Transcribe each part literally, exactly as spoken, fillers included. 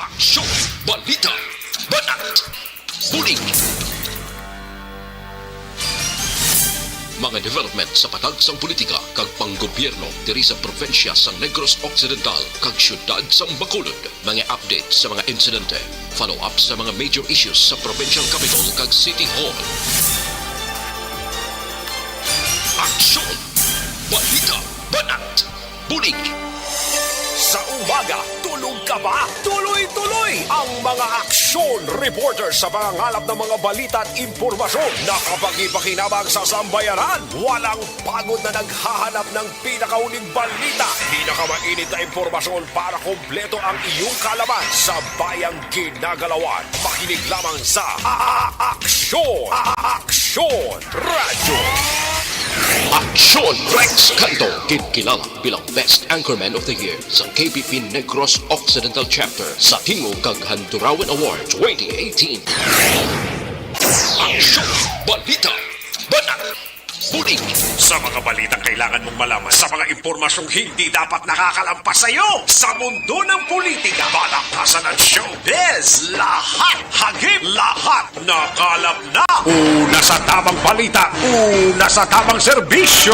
Aksyon! Balita! Banat! Bulig! Mga development sa patag sang politika kag panggobyerno diri sa probinsya sang Negros Occidental kag siyudad sang Bacolod. Mga update sa mga insidente. Follow-up sa mga major issues sa provincial capital kag city hall. Aksyon! Balita! Banat! Bulig! Sa umaga, tulog ka ba? Tuloy-tuloy ang mga aksyon reporter sa pangangalap ng mga balita at impormasyon na kapagi-pakinabang sa sambayanan. Walang pagod na naghahanap ng pinakauling balita, pinakamainit na impormasyon para kompleto ang iyong kaalaman sa bayang ginagalawan. Makinig lamang sa A-, Aksyon! A-, Aksyon Radyo! Aksyon! Rex Canto, ginkilala bilang Best Anchorman of the Year sa K P P Negros Occidental Chapter sa Tingog kag Handurawan Award twenty eighteen. Aksyon! Balita! Banat! Bulig! Sa mga balitang kailangan mong malaman, sa mga impormasyong hindi dapat nakakalampas sa iyo, sa mundo ng politika, balaktasan at showbiz, lahat hagip, lahat nakalap na. Una sa tamang balita, una sa tamang serbisyo.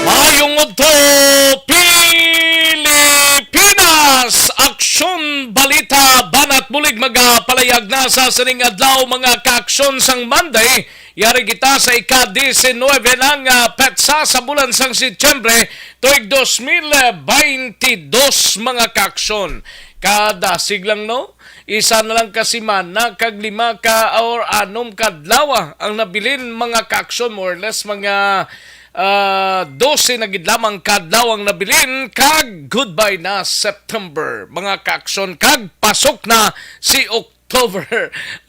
Maayong udto, Pilipinas! Aksyon, balita, banat bulig magapalayag na sa sining adlaw, mga kaaksyon, sang Monday. Yari kita sa ika-diecinuebe na nga petsa sa bulan sang Setyembre, tuig dos mil baynte dos, mga kaaksyon. Kadasig lang, no? Isa na lang ka semana kag lima ka or anom ka adlaw ang nabilin, mga kaaksyon, more or less mga, ah, dose na gid lamang ka adlaw ang nabilin, kag goodbye na September, mga kaaksyon, kag pasok na si October.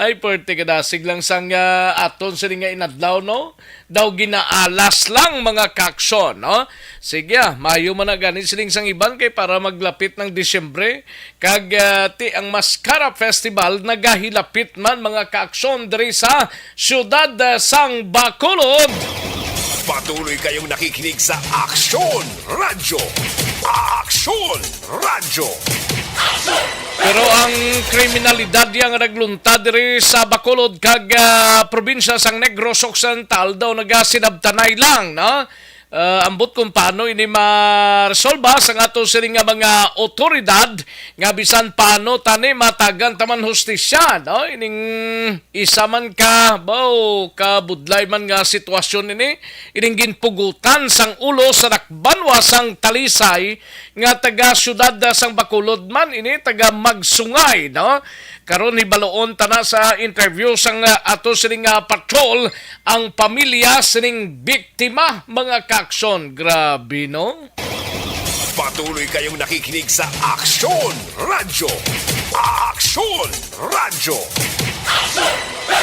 Ay, pwerte kadasig lang sang, ah, aton sini nga inadlaw, no? Daw ginaalas lang, mga kaaksyon, no? Sige, ah, maayo man na gani sining sang iban kay para maglapit ng Disyembre, kag, ah, ti ang Mascara Festival nagahilapit man, mga kaaksyon, diri sa siyudad, ah, sang Bacolod. Patuloy kayong nakikinig sa Aksyon Radyo. Aksyon Radyo. Pero ang kriminalidad diya nga naglunta diri sa Bacolod kag, ah, probinsya sang Negros Occidental daw nagasinabtanay lang, no? Ah, ambot kung paano ini maresolba sang ato sini nga mga otoridad nga bisan paano tani matagan taman hustisya, no? Ining isa man ka, baw, kabudlay man nga sitwasyon ini, ining ginpugutan sang ulo sa dakbanwa sang Talisay nga taga siyudad, ah, sang Bacolod man ini, taga Magsungay, no? Karon hibaloon ta na sa interview sang, ah, ato sining, ah, patrol ang pamilya sining biktima, mga kaaksyon. Grabe, no? Patuloy kayong nakikinig sa Aksyon Radyo. Aksyon Radyo.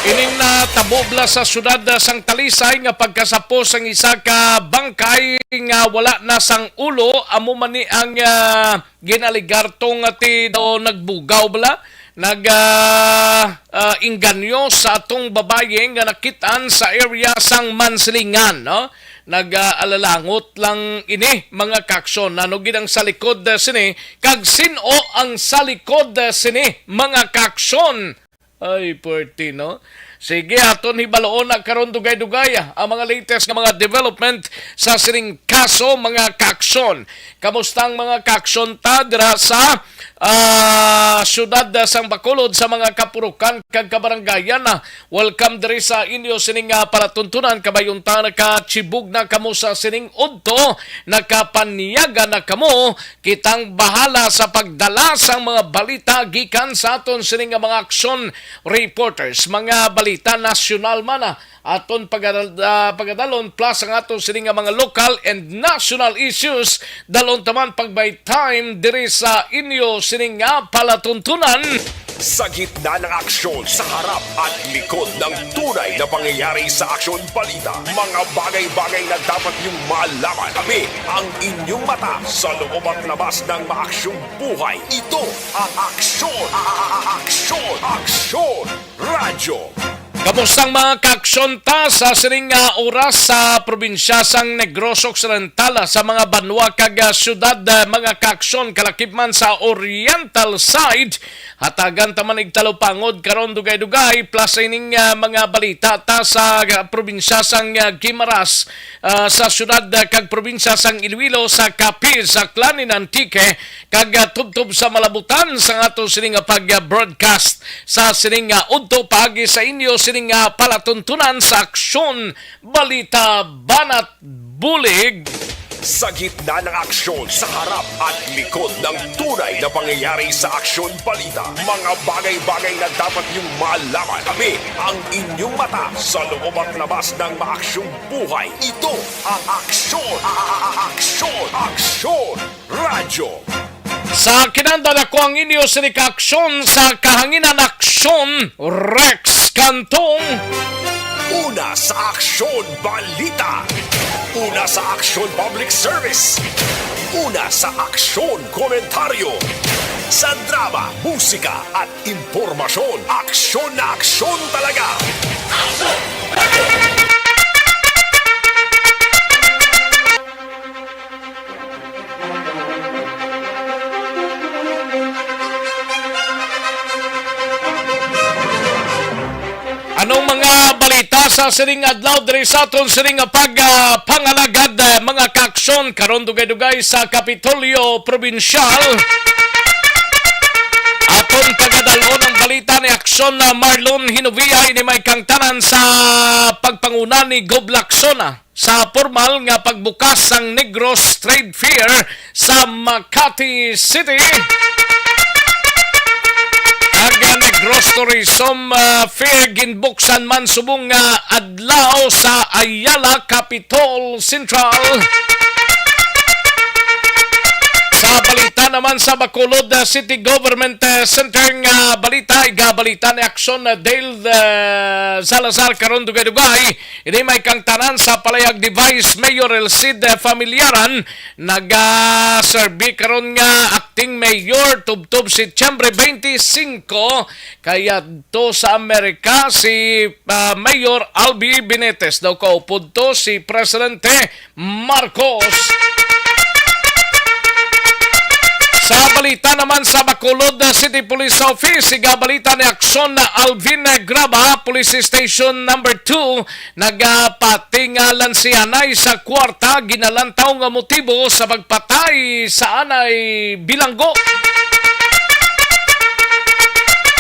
Ining natabo bala sa siyudad, ah, sang Talisay nga pagkasapo sang isa ka bangkay nga wala na sang ulo, amo man ni ang, ah, ginaligar tong ti daw nagbugaw bala, nag, ah, ah, inganyo sa atong babayi nga nakit-an sa area sang Mansilingan, no? Nag, ah, alalangot lang ini, mga kaaksyon. Ano gid ang sa likod, ah, sini? Kag sin-o ang sa likod, ah, sini, mga kaaksyon? Ay, puwerte, no? Sige, aton hibaloon na karon dugay-dugay, ah, ang mga latest nga mga development sa sining kaso, mga kaaksyon. Kamusta ang mga kaaksyon ta dira sa, ah, siyudad, ah, sang Bacolod, sa mga kapurukan kag kabarangayan, ah? Welcome diri sa inyo sining, ah, palatuntunan. Kabay unta nakachibog na kamo sa sining udto, nakapanyaga na kamo. Kitang bahala sa pagdala sang mga balita gikan sa aton sini nga mga aksyon reporters. Mga balita nasyonal man, ah, aton pagada-, ah, pagadalon, plus ang aton sini nga mga local and national issues. Dalon taman pag may time diri sa inyo sini nga palatuntunan. Sa gitna ng aksyon, sa harap at likod ng tunay na pangyayari sa Aksyon Balita, mga bagay-bagay na dapat niyong malaman. Kami ang inyong mata sa loob at labas ng maaksyong buhay. Ito ang Aksyon, a- a- a- Aksyon, Aksyon Radyo. Kamusta ang mga kaaksyon ta sa sining nga oras sa probinsya sang Negros Occidental, sa mga banwa kag, ah, syudad, ah, mga kaaksyon, kalakip man sa Oriental side? Hatagan ta man igtalupangod karon dugay-dugay, plus ining, ah, mga balita ta sa, ah, probinsya sang, ah, Guimaras, ah, sa syudad, ah, kag probinsya sang Iloilo, sa Capiz, sa Aklan, in Antique, kag, ah, tubtob sa malabutan sang ato sini nga pag-broadcast sa sini nga udto paagi sa inyo sini nga palatuntunan sa Aksyon Balita Banat Bulig. Sa gitna ng aksyon, sa harap at likod ng tunay na pangyayari sa Aksyon Balita, mga bagay-bagay na dapat niyong malaman. Kami ang inyong mata sa loob at labas ng maaksyong buhay. Ito ang Aksyon, a- a- a- Aksyon, Aksyon Radyo. Sa kinanda na ko ang inyo sini ka aksyon sa kahanginan, Aksyon Rex Cantong. Una sa Aksyon Balita. Una sa Aksyon Public Service. Una sa Aksyon Komentaryo. Sa drama, musika at impormasyon, aksyon na aksyon talaga. Anong mga balita sa sining adlaw diri sa aton sining nga pag, ah, pangalagad, ah, mga kaaksyon, karon dugay-dugay sa Kapitolyo Probinsyal? Aton pagadalon ang balita ni Aksyon na Marlon Hinovia, ini may kangtanan sa pagpanguna ni Gob Lacson, ah, sa pormal nga pagbukas sang Negros Trade Fair sa Makati City. Ang Negros Tourism, ah, Fair ginbuksan man subong nga adlaw sa Ayala, Capitol Central. Sa balita naman sa Bacolod, ah, City Government, ah, Center nga balita, igabalita ni Aksyon, ah, Dale, ah, Salazar karon dugay-dugay. Ini may kangtanan sa palayag ni Vice Mayor Elcid Familiaran, nagaserbi karon nga acting mayor tubtob Setyembre twenty-five, kay adto sa Amerika si, ah, Mayor Albi Benitez. Daw kaupod to si Presidente Marcos. Sa balita naman sa Bacolod, ah, City Police Office, igabalita ni Aksyon na Alvin Graba, Police Station Number Two, nagapati nga lansianay sa kwarta, ginalantaw nga motibo sa pagpatay sa anay bilanggo.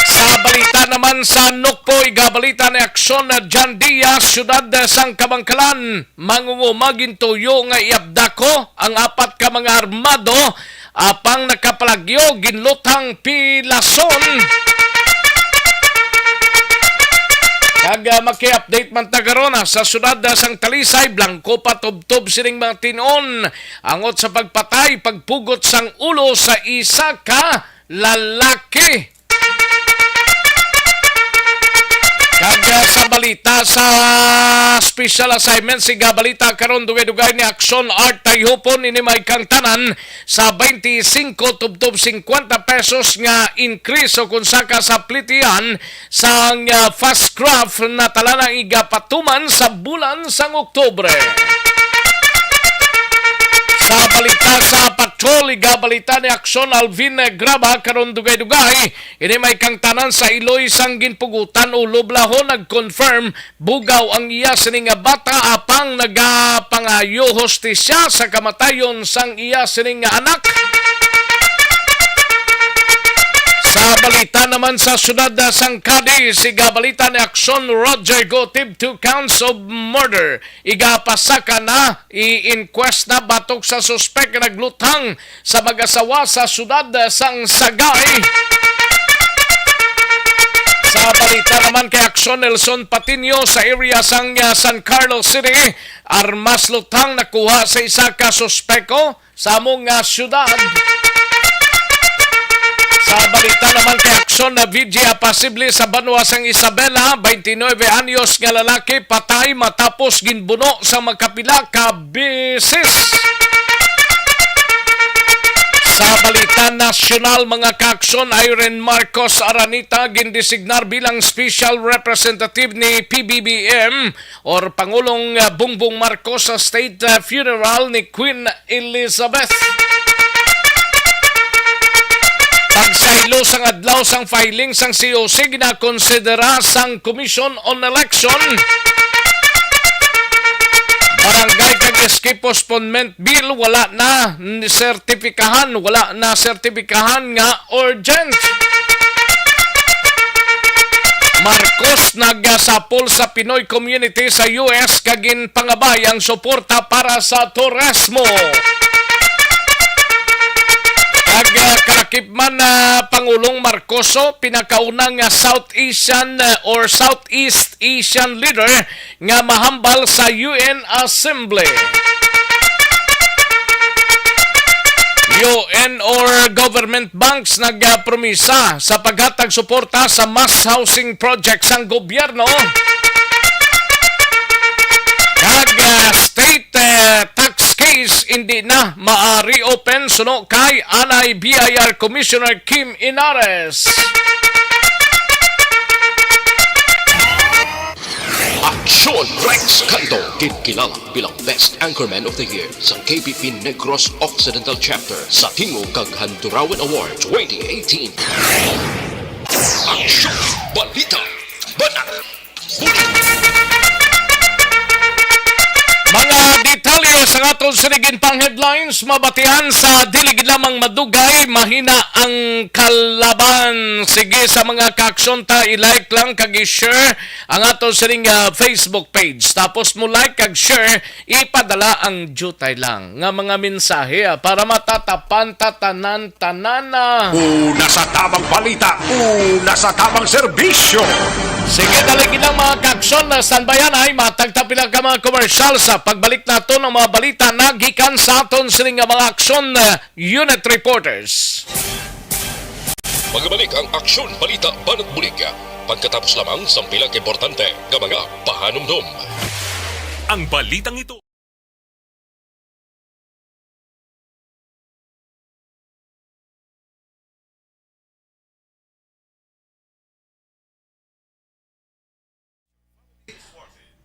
Sa balita naman sa Nukpo, igabalita ni Aksyon na John Diaz, siyudad sang Kabangkalan. Mangunguma, gintuyo nga iabdak ko ang apat ka mga armado, apang nakapalagyo, ginluthang pilason. Kag, ah, maki-update man ta karon, ah, sa siyudad, ah, sang Talisay, blangko pa tubtob sining mga tin-on angot sa pagpatay, pagpugot sang ulo sa isa ka lalaki. Kag, ah, sa balita sa special assignment, siga balita karon, dugay-dugay ni Aksyon Art Tayhupon, ini may kangtanan sa twenty-five tubtob fifty pesos nga increase o kung saka sa plitian sang, ah, fast craft na talanang igapatuman sa bulan sang Oktubre. Sa balita sa patrol, igabalita ni Aksyon Alvin Graba karon, dugay-dugay. Ini may kangtanan sa Iloy sang ginpugutan o Lublaho nag-confirm bugaw ang iya sini nga bata, apang nagapangayo hustisya sa kamatayon sang iya sini nga anak. Sa balita naman sa siyudad sang Cadiz, siga balita ni Aksyon Roger Gotib, two counts of murder. Igapasaka na, i-inquest na batok sa suspek nga nagluthang sa mag-asawa sa siyudad sang Sagay. Sa balita naman kay Aksyon Nelson Patiño, sa area sang, ah, San Carlos City, armas luthang nakuha sa isa ka suspeko sa amo nga siyudad. Sa Sa balita naman kay aksyon na V G posible sa banwa sang Isabela, twenty-nine anyos nga lalaki patay matapos ginbuno sa magkapila ka beses. Sa balita nasyonal, mga kaaksyon, Irene Marcos Aranita gindesignar bilang special representative ni P B B M or Pangulong, uh, Bongbong Marcos sa state, uh, funeral ni Queen Elizabeth. Pagsaylo sang adlaw sang filing sang C O C ginakonsidera sang Commission on Election. Barangay kag S K postponement bill wala na sertipikahan, wala na sertipikahan nga urgent. Marcos nagasapol sa Pinoy community sa U S kag ginpangabay ang suporta para sa turismo. Kag, ah, kalakip man, ah, Pangulong Marcoso, pinakauna nga South Asian, ah, or Southeast Asian leader nga mahambal sa U N Assembly. U N or government banks nagpromisa sa paghatag suporta sa mass housing project sang gobyerno. Kag, ah, state, eh, tax case hindi na ma-reopen suno kay anay B I R Commissioner Kim Inares. Aksyon Rex Canto, ginkilala bilang Best Anchorman of the Year sa K P P Negros Occidental Chapter sa Tingog kag Handurawan Award twenty eighteen. Aksyon! Balita! Banat! Mga detalye sa aton sining pang headlines, mabatian sa dili gid lamang madugay, mahina ang kalaban. Sige, sa mga kaaksyon ta, i-like lang kag i-share ang aton sining, ah, Facebook page. Tapos mo like kag share, ipadala ang diutay lang nga mga mensahe, ah, para matatapan ta tanan-tanan na. Una sa tamang balita, una sa tamang serbisyo. Sige, dali lang, mga kaaksyon, na standbyan ay matagta pila ka mga komersyal. Sa pagbalik nato ng mga balita nagikan sa aton sining nga mga aksyon, ah, unit reporters. Magbalik ang Aksyon Balita Banat Bulig pagkatapos lamang sang pila ka importante nga mga pahanumdom. Ang balitang ito.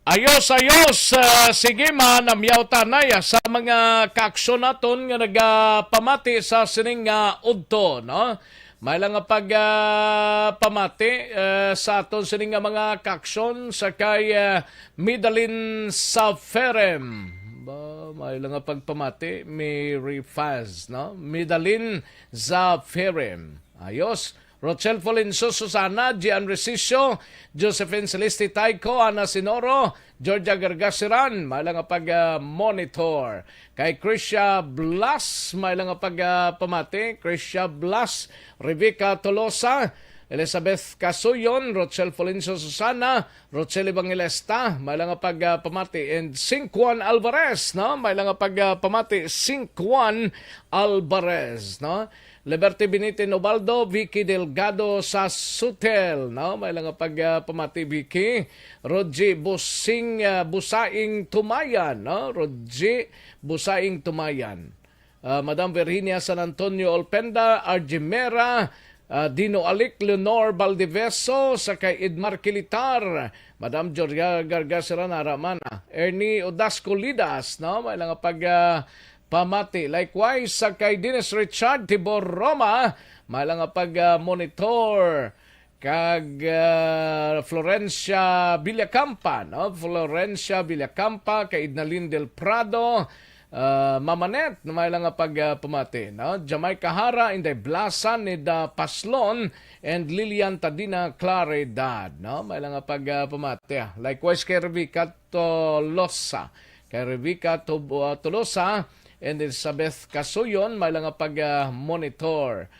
Ayos, ayos. Ah, sige, manamyaw tanay, ah, sa mga kaaksyon naton nga nagapamati sa sining nga udto, no? May lang nga pag, ah, pamati, eh, sa aton sining nga mga kaaksyon sa kay, ah, Midalin Saferem. Ba, may lang nga pagpamati, Mary Faz, no? Midalin Saferem. Ayos. Rochelle Polencio Susana, Gian Resicio, Josephine Celeste Taico, Ana Sinoro, Georgia Gargasiran, may lang nga pag, ah, monitor. Kay Krisha Blas, may lang nga pag, ah, pamati. Krisha Blas, Rebecca Tolosa, Elizabeth Casuyon, Rochelle Polencio Susana, Rochelle Evangelista, may lang nga pag, ah, pamati. And Singkuan Alvarez, no? May lang nga pag, ah, pamati. Singkuan Alvarez, no? Liberty Binitin Ubaldo, Vicky Delgado sa Sutel, no? May lang nga pag, ah, pamati, Vicky. Roji Busing, ah, Busaing Tumayan, no? Roji Busaing Tumayan. Ah, Madam Virginia San Antonio Olpenda, R G Mera, ah, Dino Alic, Leonor Baldiveso, sa kay Edmar Kilitar, Madam Georgia Gargasera Naramana, Ernie Odasco Lidas, no? May lang nga pag, ah, pamati. Likewise, sa kay Dennis Richard Tibor Roma, may lang nga pag, ah, monitor. Kag, ah, Florencia Villacampa, no? Florencia Villacampa, kay Idnalin del Prado, ah, Mamanet, may lang nga pag, ah, pamati, no? Jamaica Hara, Inday Blasan, Nida Paslon, and Lilian Tadina Claridad, no? May lang nga pag, ah, pamati, ah. Likewise kay Rebecca Tolosa. Kay Rebecca Tub-, uh, Tolosa and Elizabeth Casuyon, may lang nga pag, uh, monitor.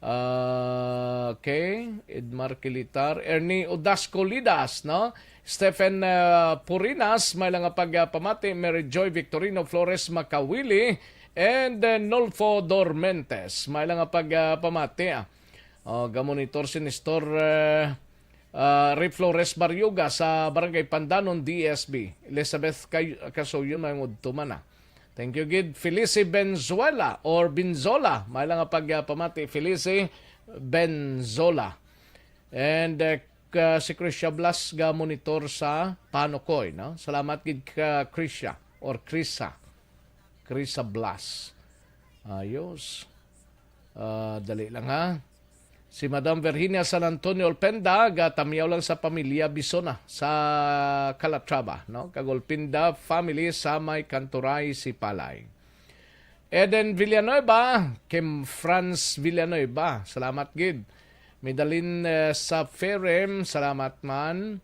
Uh, okay, Edmar Kilitar, Ernie Odasco Lidas, no? Stephen, uh, Purinas, may lang nga pag, uh, pamati, Mary Joy Victorino Flores Makawili, and, uh, Nolfo Dormentes, may lang nga pag, uh, pamati, ah. Oh, gamonitor si Nestor, eh, ah, Ray Flores Baryoga sa Barangay Pandanon, D S B. Elizabeth Kay-, Casuyon, may udto man, ah. Thank you, gid. Felice Benzuela or Benzola. May lang nga pag, ah, pamati, Felice Benzola. And, eh, ka-, si Krisha Blas ga monitor sa Panukoy, no? Salamat gid ka Krisha or Krisa. Krisa Blas. Ayos. Ah, dali lang, ha. Si Madam Virginia San Antonio Olpenda, gatamyaw lang sa pamilya Bisona sa Calatrava, no? Kag Olpenda family sa may Kanturay, Sipalay. Eden Villanueva, Kim Franz Villanueva, salamat gid. Midalin, eh, sa Ferem, salamat man.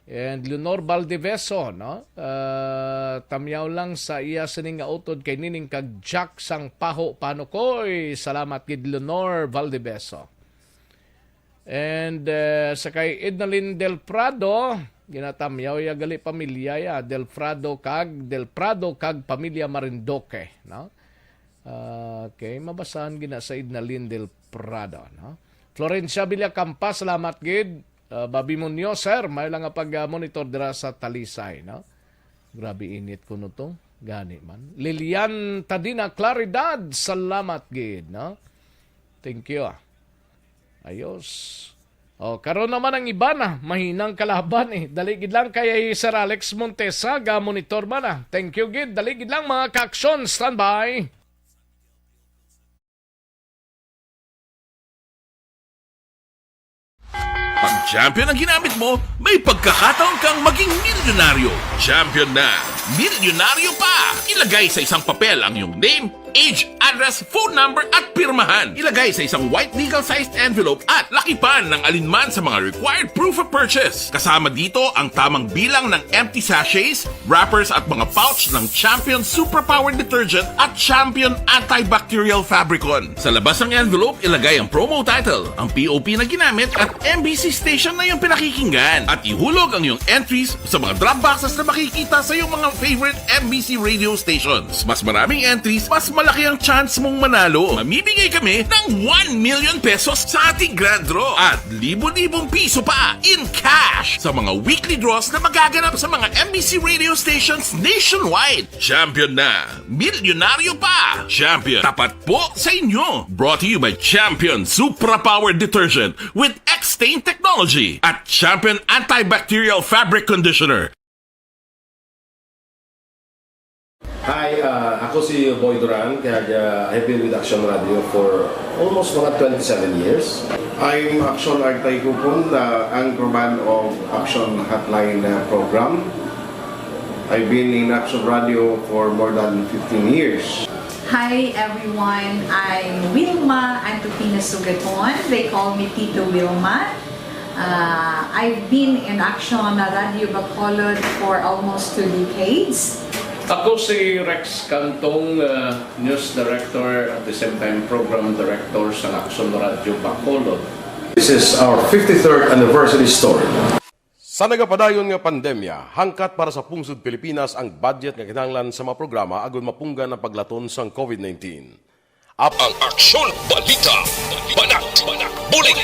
And Leonor Valdeveso, no? Ah, tamyaw lang sa iya sining nga utod kay Nining kag Jack sang Paho Panukoy. Salamat gid, Leonor Valdeveso. And, eh, sa kay Ednalyn Del Prado, ginatamyaw ya gali pamilya ya, Del Prado kag, Del Prado kag pamilya Marindoque, no? Ah, okay, mabasahan gina sa Ednalyn Del Prado, no? Florencia Villacampa, salamat gid. Ah, Babi Munoz, sir, may lang nga pag-monitor dira sa Talisay, no? Grabe init kuno to. Gani man. Lilian Tadina Claridad, salamat gid, no? Thank you, ah. Ayos. Oh, karon naman ang iba na, mahinang kalaban, eh. Dali gid lang kay Sir Alex Montesa, ga monitor man, ah. Thank you gid. Dali gid lang, mga kaaksyon, standby. Pag champion ang ginamit mo, may pagkakataon kang maging milyonaryo. Champion na, milyonaryo pa! Ilagay sa isang papel ang iyong name, age, address, phone number, at pirmahan. Ilagay sa isang white legal-sized envelope at lakipan ng alinman sa mga required proof of purchase. Kasama dito ang tamang bilang ng empty sachets, wrappers, at mga pouch ng Champion Suprapower Detergent at Champion Antibacterial Fabricon. Sa labas ng envelope, ilagay ang promo title, ang P O P na ginamit, at M B C station na iyong pinakikinggan. At ihulog ang iyong entries sa mga drop boxes na makikita sa iyong mga favorite M B C radio stations. Mas maraming entries, mas malaki ang chance mong manalo. Mamimigay kami ng one million pesos sa ating grand draw at libo-libong piso pa in cash sa mga weekly draws na magaganap sa mga M B C radio stations nationwide. Champion na! Milyonaryo pa! Champion, tapat po sa inyo! Brought to you by Champion Supra Power Detergent with X-Stain Technology at Champion Antibacterial Fabric Conditioner. Hi, ah, ako si Boy Duran, kag, ah, I've been with Action Radio for almost mga twenty-seven years. I'm Action Artay Kupon, the anchorman of Action Hotline, uh, program. I've been in Action Radio for more than fifteen years. Hi everyone, I'm Wilma Antupina Sugaton. They call me Tito Wilma. Uh, I've been in Action Radio Bacolod for almost two decades. Ako si Rex Cantong, uh, news director, at the same time program director sa Action Radio Bacolod. This is our fifty-third anniversary story. Sa nagapadayon nga pandemya, hangkat para sa pungsod Pilipinas ang budget nga kinahanglan sa mga programa agud mapunggan ang paglaton sang COVID nineteen. Ap- Ang Aksyon Balita, Banat, Bulig.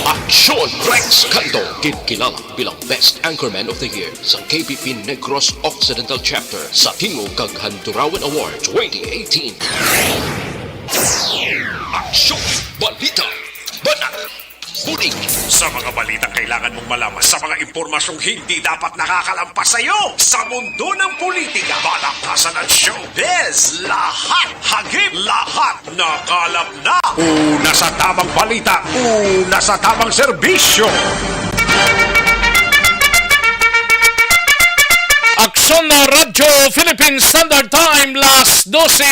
Aksyon Rex Canto, ginkilala bilang Best Anchorman of the Year sa K P P Negros Occidental Chapter sa Tingog kag Handurawan Award twenty eighteen. Aksyon Balita, Banat, Bulig. Sa mga balitang kailangan mong malaman, sa mga impormasyong hindi dapat nakakalampas sa iyo, sa mundo ng politika, balaktasan at showbiz, lahat hagip, lahat nakalap na. Una sa tamang balita, una sa tamang serbisyo. Aksyon na Radyo Philippine Standard Time, las dose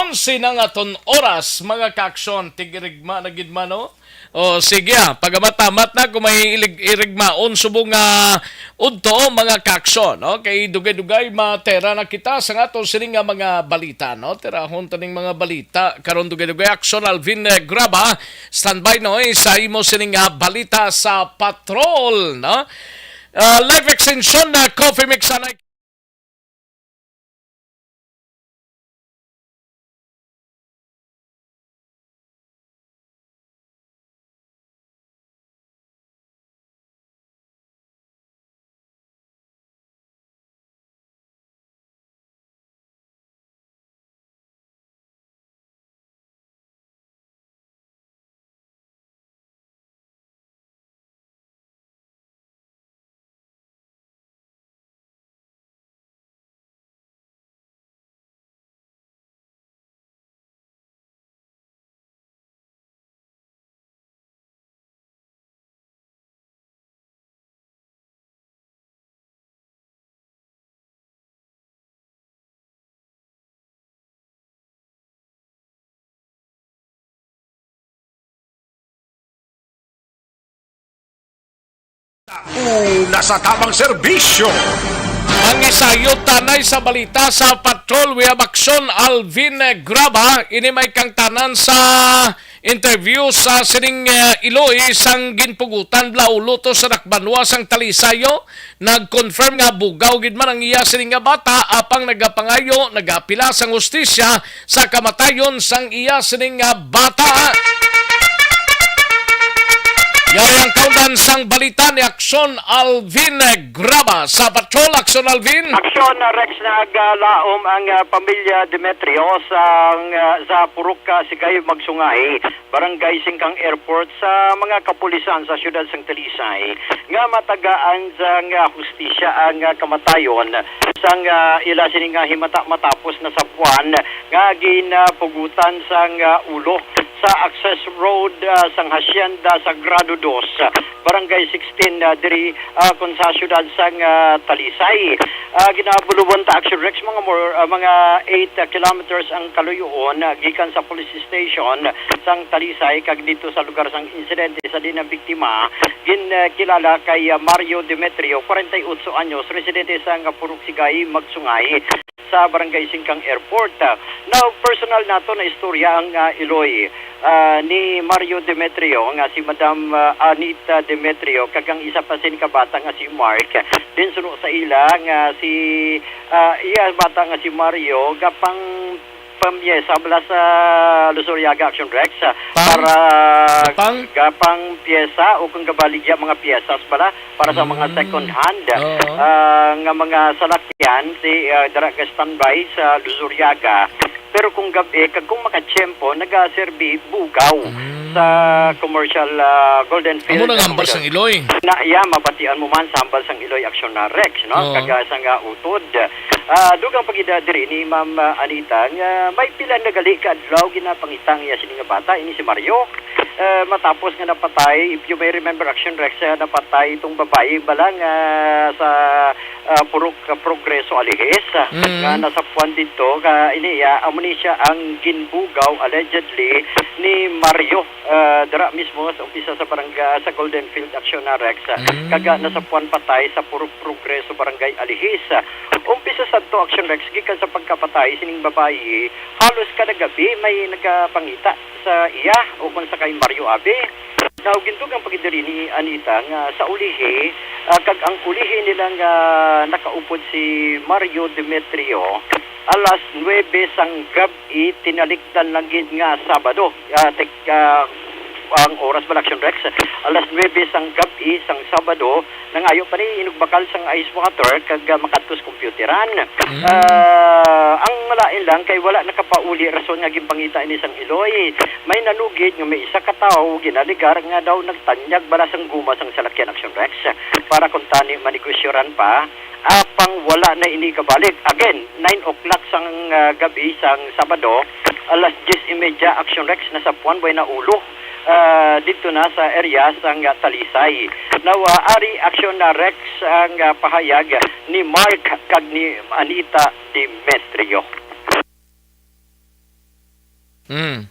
onse na nga aton oras, mga kaaksyon, tig-irigma na gid man, no? O, sige, ah, pagamamat-amat na kung may ilig-, irigmaon subong nga udto, mga kaaksyon, no? Kay dugay-dugay matera na kita sa aton sini nga mga balita, no? Terahon taning mga balita karon dugay-dugay. Aksyon Alvin, eh, Graba, standby, no? Eh, sa imo sini nga balita sa patrol, no? Ah, life extension na coffee mix anay. Una sa tamang serbisyo. Ang isayod tanay sa balita sa Patrol, we have Aksyon Alvin Graba. Ini may kangtanan sa interview sa sining, eh, Iloy sang ginpugutan, Blaulo to sa Dakbanwa sang Talisayo. Nag-confirm nga bugaw gid man ang iya sining nga bata, apang nagapangayo, nagaapila sang hustisya sa kamatayon sang iya sining nga bata. Yari ang kaundan sang balita ni Aksyon Alvin Graba sa Patrol. Aksyon Alvin. Aksyon, uh, Rex, nagalaom ang, uh, pamilya Demetrio sa, uh, sa Purok, uh, Sigay Magsungay, Barangay Singkang Airport, sa mga kapulisan sa siyudad sang Talisay nga matagaan sang, uh, hustisya ang, uh, kamatayon sang, uh, ila sini nga himata matapos nasapuan nga ginapugutan sang, ah, ulo sa access road, ah, sang Hacienda Sagrado Dos, Barangay sixteen, ah, diri, ah, kon sa siyudad sang, ah, Talisay. Ah, ginabuluban ta, Action Rex, mga more, ah, mga eight, ah, kilometers ang kaluyoon, ah, gikan sa police station sang Talisay kag dito sa lugar sang insidente sa diin ang biktima gin, ah, kilala kay, ah, Mario Demetrio, forty-eight anyos, residente sang Purok Sigay, Magsungay, sa Barangay Singkang Airport. Ah, now, personal nato na istorya ang, ah, iloy, ah, ni Mario Demetrio nga si Madam, ah, Anita Demetrio kag ang isa pa sini ka bata nga si Mark. Din suno sa ila nga si, ah, iya bata nga si Mario gapang pamyesa bala sa Luzuriaga, Action Rex, ah, Pang? Para Pang? Gapang pyesa o kung gabaligya mga pyesas bala para sa mga Mm. second hand, Oo. ah, nga mga salakyan, si, ah, dara ka standby sa Luzuriaga. Pero kung gab-i, kag kung makatiyempo, nagaserbi bugaw Mm. sa commercial, ah, Golden Field Amo nang hambal Commercial. Sang iloy. Na, iya, mabatian mo man sa hambal sang iloy aksyon na Rex, no? Oo. Kag, ah, sa nga utod. Ah, dugang pagida diri ni Ma'am, ah, Anita nga may pila na gali ka adlaw ginapangita ang iya sini nga bata, ini si Mario. Eh, matapos nga napatay, if you may remember, Action Rex, eh, napatay itong babae bala nga sa, ah, Purok, ah, Progreso, Alihis, ah, Mm. nga nasapuan dito. Ka, ini, ah, amo ni siya ang ginbugaw, allegedly, ni Mario, ah, dira mismo sa umpisa sa barangay, sa Golden Field, Action na Rex, ah, Mm. kaga nasapuan patay sa Purok Progreso, Barangay Alihis. Ah, umpisa sa to, Action Rex, gikan sa pagkapatay sining babayi, halos kada gabi may nagapangita sa iya o kung sa kay Mario Abi. Now, gindugang pagidiri ni Anita nga sa ulihi, ah, kag ang ulihi nila nga nakaupod si Mario Demetrio, alas nuebe sang gab-i, tinalikdan lang gid nga Sabado. Ah, tek-, ah, ang oras ba, Action Rex? Alas nuebe sang gab-i sang Sabado, nangayo pa ni inugbakal sang ice water kag, ah, makadto sa computeran. Mm. Ah, ang malain lang kay wala nakapauli rason nga ginpangita ini sang iloy. May nanugid nga may isa ka tawo ginaligar nga daw nagtanyag bala sang guma sang salakyan, Action Rex, para kuntani manegosyoran pa. Apang wala na ini kabalik. Again, nine o'clock sang, ah, gabi sang Sabado, alas diyes y media, Action Rex, nasapuan way na ulo, ah, dito na sa area sang, ah, Talisay. Now, ah, ari, Action na Rex, ang, ah, pahayag ni Mark kag ni Anita Demetrio. Hmm.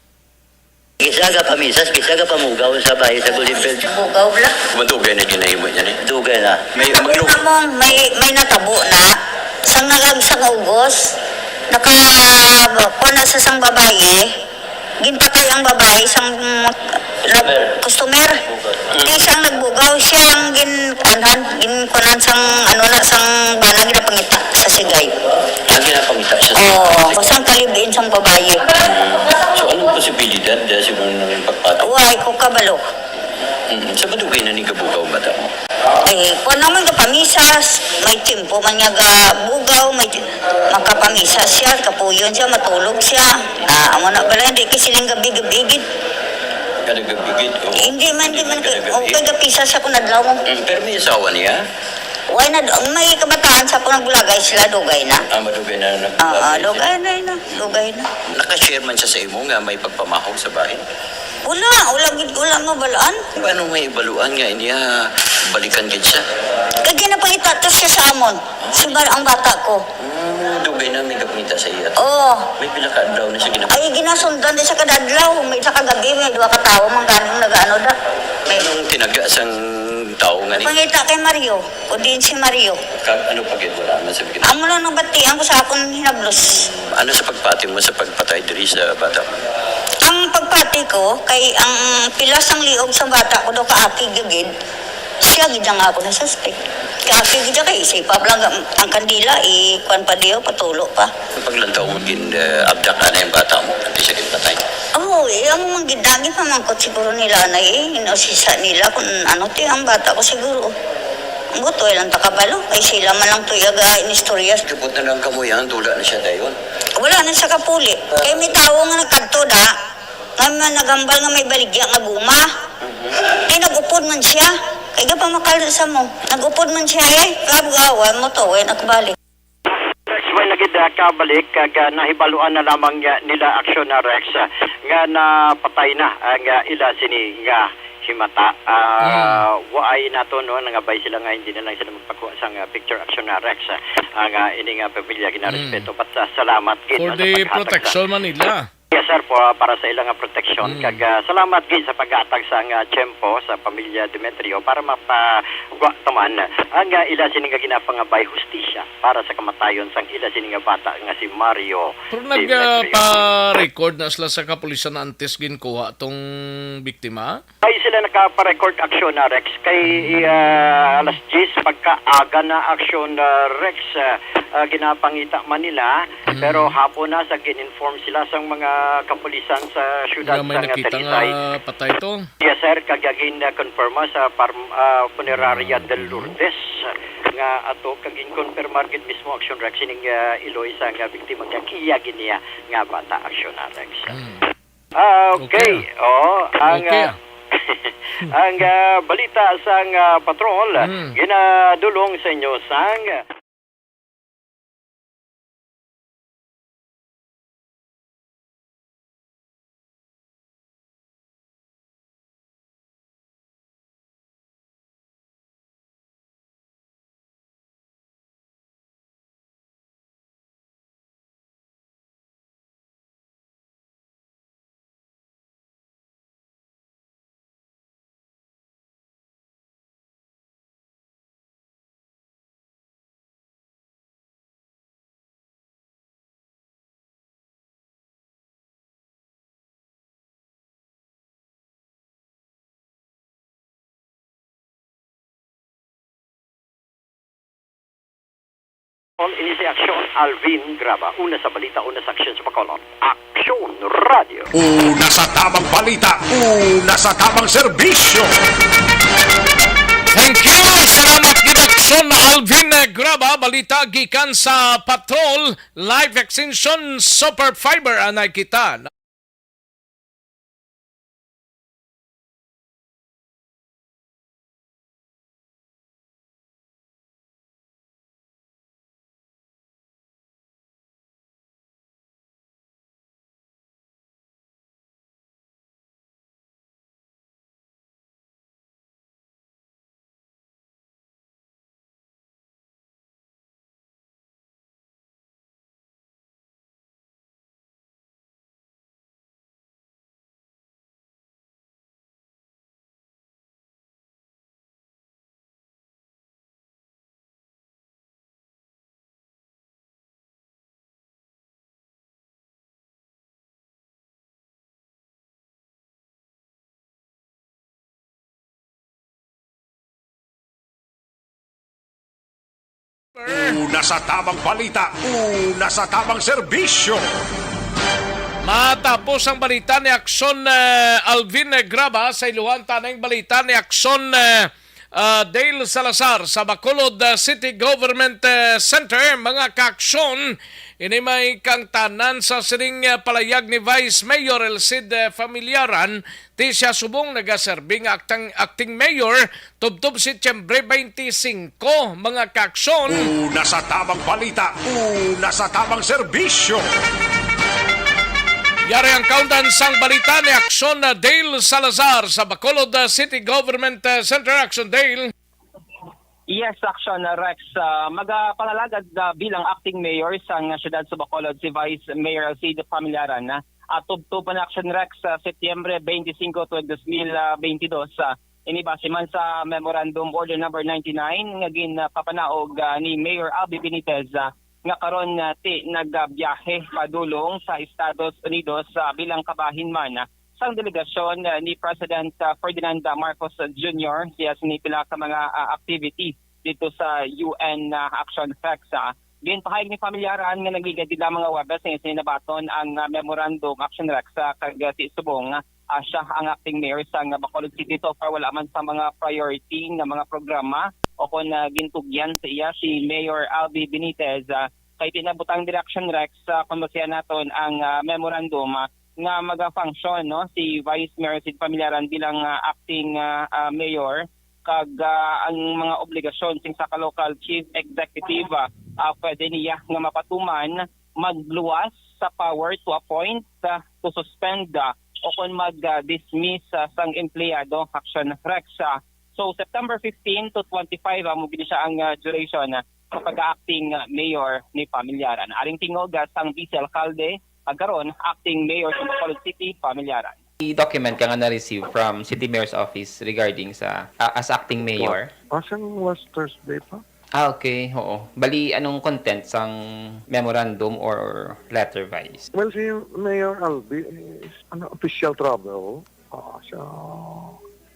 Isa ka pamisas, isa ka pamugaw sa bahay sa Golden Field. Bugaw bla. Madugay na ginahimo niya ni. Dugay na. May Natabo maglu- na mong, may, may natabo na. Sang nagag-, sang August, naka, kuha na sa sang babayi. Ginpatay ang babayi, sang, mm, nag-, customer. Di siyang nagbugaw, siya ang Gin-, anhan, gin-, kuanan sang, ano na, sang bana ginapangita sa sigay. Ah, ginapangita siya sa Oo, sigay. Sang kalibin sang babayi. So, anong posibilidad, ah, siguro, ng pagpatay? Wala ko kabalo. Mm, sa madugay na ni gabugaw ang bata mo? Eh, kuan naman ka pamisas, may tiyempo man nga gabugaw, may ti-, makapamisas siya, kapuyon siya, matulog siya. Ah, amo na bala, hindi kay siling gabi-gabi gid. Kada gabi gid, oo. Hindi man, hindi man kay, okay, gapisas siya kun adlaw mo. Mm, pero may asawa niya? Why na, may kabataan sa akong nagbulagay sila, dugay na. Ah, madugay na nagbulagay sila. Oo, dugay na, na, dugay na. Naka-share man siya sa imo nga may pagpamahog sa bahin? Wala, wala gid, wala mabalaan. Paano may ibaluan nga niya balikan gid siya? Kay ginapangita to siya sa amon. Si Mar-, ang bata ko. Hmm, dugay na may gapangita sa iya. Oo. May pila ka adlaw na siya ginapangita? Ay, ginasundan na siya kada adlaw. May isa ka gabi, may duha ka tawo, man ganing nag-ano da. May Anong tinaga sang tawo nga ni? Pangita kay Mario. O diin si Mario. Ka-, ano pa gid, wala na sa bigyan? Amo lang nang batian ko sa akon hinablos. Ano sa pagpati mo sa pagpatay diri sa bata? Ang pagpati ko kay ang pilas ang liog sa bata ko daw kaakig gid. Siya gid ang ako na suspect. Kaakig gid siya kay isipap lang ang, ang kandila, i-kuan pa diyo, patulo pa. Paglantaw mo gin, eh, abdak na yung bata mo, antes siya gid patay. Oo, eh, ang mga gidangit pamangkot siguro nila na eh, inusisa nila kung ano ti ang bata ko siguro. Ang buto lang takabalo, kay sila man lang tuyaga inistorya. Kapot na lang kamo yan, dula na siya dayon. Wala na siya kapuli. Kay may tawo nga nagkadto da, nga man nagambal nga may baligya nga guma. Kay nag-upod man siya. Kay gapamakal sa mo. Nag-upod man siya eh. Kabugawan mo to, eh, nakabalik. Rex, may nagid, ah, kabalik, kag, ah, nahibaluan na lamang, ah, nila Aksyon na Rex, ah, nga napatay na ang, ah, ila sini nga himata. Ah, Mm. Waay nato, no, nangabay sila nga hindi na lang sila magpakuha sang, ah, picture Aksyon na Rex, ah, ang, ah, ini nga pamilya ginarespeto. Mm. But, ah, salamat gid, For no, sa the paghatag sa protection man nila. Yes, sir, po, para sa ilang nga proteksyon. Mm. Kag, ah, salamat gid sa paghatag sang, ah, tiyempo sa pamilya Demetrio para mapagwa taman ang, ah, ila sini nga ginapangabay hustisya para sa kamatayon sang ila sini nga bata nga si Mario Pero Demetrio. Nag, ah, pa-record na sila sa kapulisan antes ginkuha tong biktima? Ay sila nakaparecord Aksyon na Rex kay, ah, alas diyes pagkaaga na Aksyon na Rex, ah, ah, ginapangita man nila, Mm. pero hapon na sa gin-inform sila sang mga kapulisan sa syudad Nga may sa nga nakita Talisay. Nga patay to? Yes, sir, kag gin-confirma sa par-, ah, Funeraria Ah, del okay. Lourdes nga ato kag gin-confirmar gid mismo Aksyon Rex ining, ah, iloy sa nga biktima nga kiya gid niya nga bata Aksyon na Rex. Mm. Ah, okay. Okay, ah. Oo, ang, Okay, ah, ah. ang, ah, balita sang, ah, patrol, Mm. ginadulong sa inyo sang Ini si Aksyon Alvin Graba, una sa balita, una sa aksyon sa Bacolod. Aksyon Radio. Una sa tamang balita, una sa tamang serbisyo. Thank you. Salamat gid, Aksyon Alvin Graba. Balita gikan sa Patrol Life Extension Super Fiber. Anay kita. Una sa tamang balita, una sa tamang serbisyo. Matapos ang balita ni Aksyon, eh, Alvin Graba, sa iluhan ta ning balita ni Aksyon, eh, ah, Dale Salazar sa Bacolod, ah, City Government, eh, Center. Mga kaaksyon, ini may kangtanan sa sining, eh, palayag ni Vice Mayor Elcid, eh, Familiaran. Ti siya subong nagaserbi nga aktang, acting mayor tubtob Setyembre twenty-five, mga kaaksyon. Una sa tamang balita, una sa tamang serbisyo. Yari ang kaundan sang balita ni Aksyon na Dale Salazar sa Bacolod, uh, City Government, uh, Center. Aksyon, Dale. Yes, Aksyon, uh, Rex. Uh, magapangalagad, uh, bilang acting mayor sang siyudad sa Bacolod si Vice Mayor Alcide Familiaran, uh, tubtob pa na, Aksyon, Rex, sa Setyembre twenty-five, twenty twenty-two, uh, ini base man sa Memorandum Order Number ninety-nine nga ginpapanaog, ah, ni Mayor Albee Benitez, ah, nga karon, ah, ti nagabiyahe padulong sa Estados Unidos, ah, bilang kabahin man, ah, sang delegasyon, ah, ni President, ah, Ferdinand Marcos Junior. Siya sini pila ka mga, ah, activity dito sa U N, ah, Action Facts, ah. Ginpahayag ni Familiaran nga nagligad gid lamang nga Huwebes nga sini nabaton ang, ah, memorandum, Action Rex, ah, kag, ah, ti subong, ah, siya ang acting mayor sang Bacolod City. So far, wala man sa mga priority nga mga programa o kon, ah, gintugyan sa iya si Mayor Albee Benitez, ah, kay ti nabutang diri, Action Rex, ah, kon basihan naton ang, ah, memorandum, ah, nga maga-function, no, si Vice Mayor Sid Familiaran bilang, ah, acting, ah, ah, mayor, kag, ah, ang mga obligasyon sing sa ka local chief executive, ah, ah, pwede niya nga mapatuman, magluwas sa power to appoint, ah, to suspend, ah, o kon mag, ah, dismiss, ah, sang empleyado, Action Rex, ah. So, September fifteen to twenty-five, ah, mo gid siya ang, ah, duration, ah, sa pagka-acting, ah, mayor ni Familiaran. Aring tingog, ah, sang vice alkalde, ah, karon, acting mayor sa Bacolod City, Familiaran. I-document ka nga na-receive from City Mayor's Office regarding sa, ah, as acting mayor? Ah, sang last Thursday pa. Ah, okay. Oo. Bali, anong content sang memorandum or letter, Vice? Well, si Mayor Albee is, ano, official travel. Ah, siya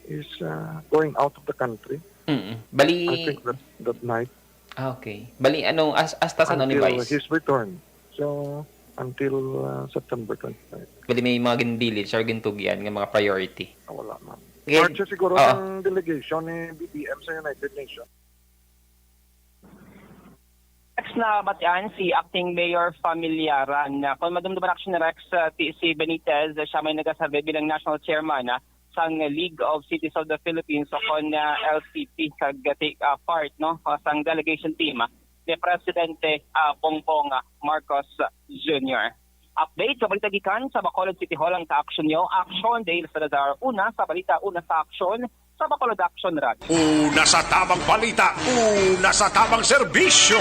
is, ah, going out of the country. Mm. Bali, I think that, that night. Ah, okay. Bali, anong, as-, hasta sa ano ni Vice? Until his return. So, until, uh, September twenty-five. Bali, may mga ginbilin siya or gintugyan nga mga priority? Ah, wala, ma'am. Okay. Part siya siguro, oo, ng delegation ni B B M sa United Nations. Next na batian si Acting Mayor Familiaran. Kung madumduman, Action Rex, uh, ti-, si Benitez, uh, siya may nagaserbi bilang National Chairman, uh, sang League of Cities of the Philippines o kon, uh, L C P, kag, uh, take, uh, part, no, uh, sang delegation team, uh, ni Presidente, ah, Bongbong, ah, Marcos Junior. Update sa balita gikan sa Bacolod City Hall ang kaaksyon nyo. Aksyon, Dale Salazar, una sa balita, una sa aksyon, sa Bacolod Action Rally. Una sa tamang balita, una sa tamang serbisyo.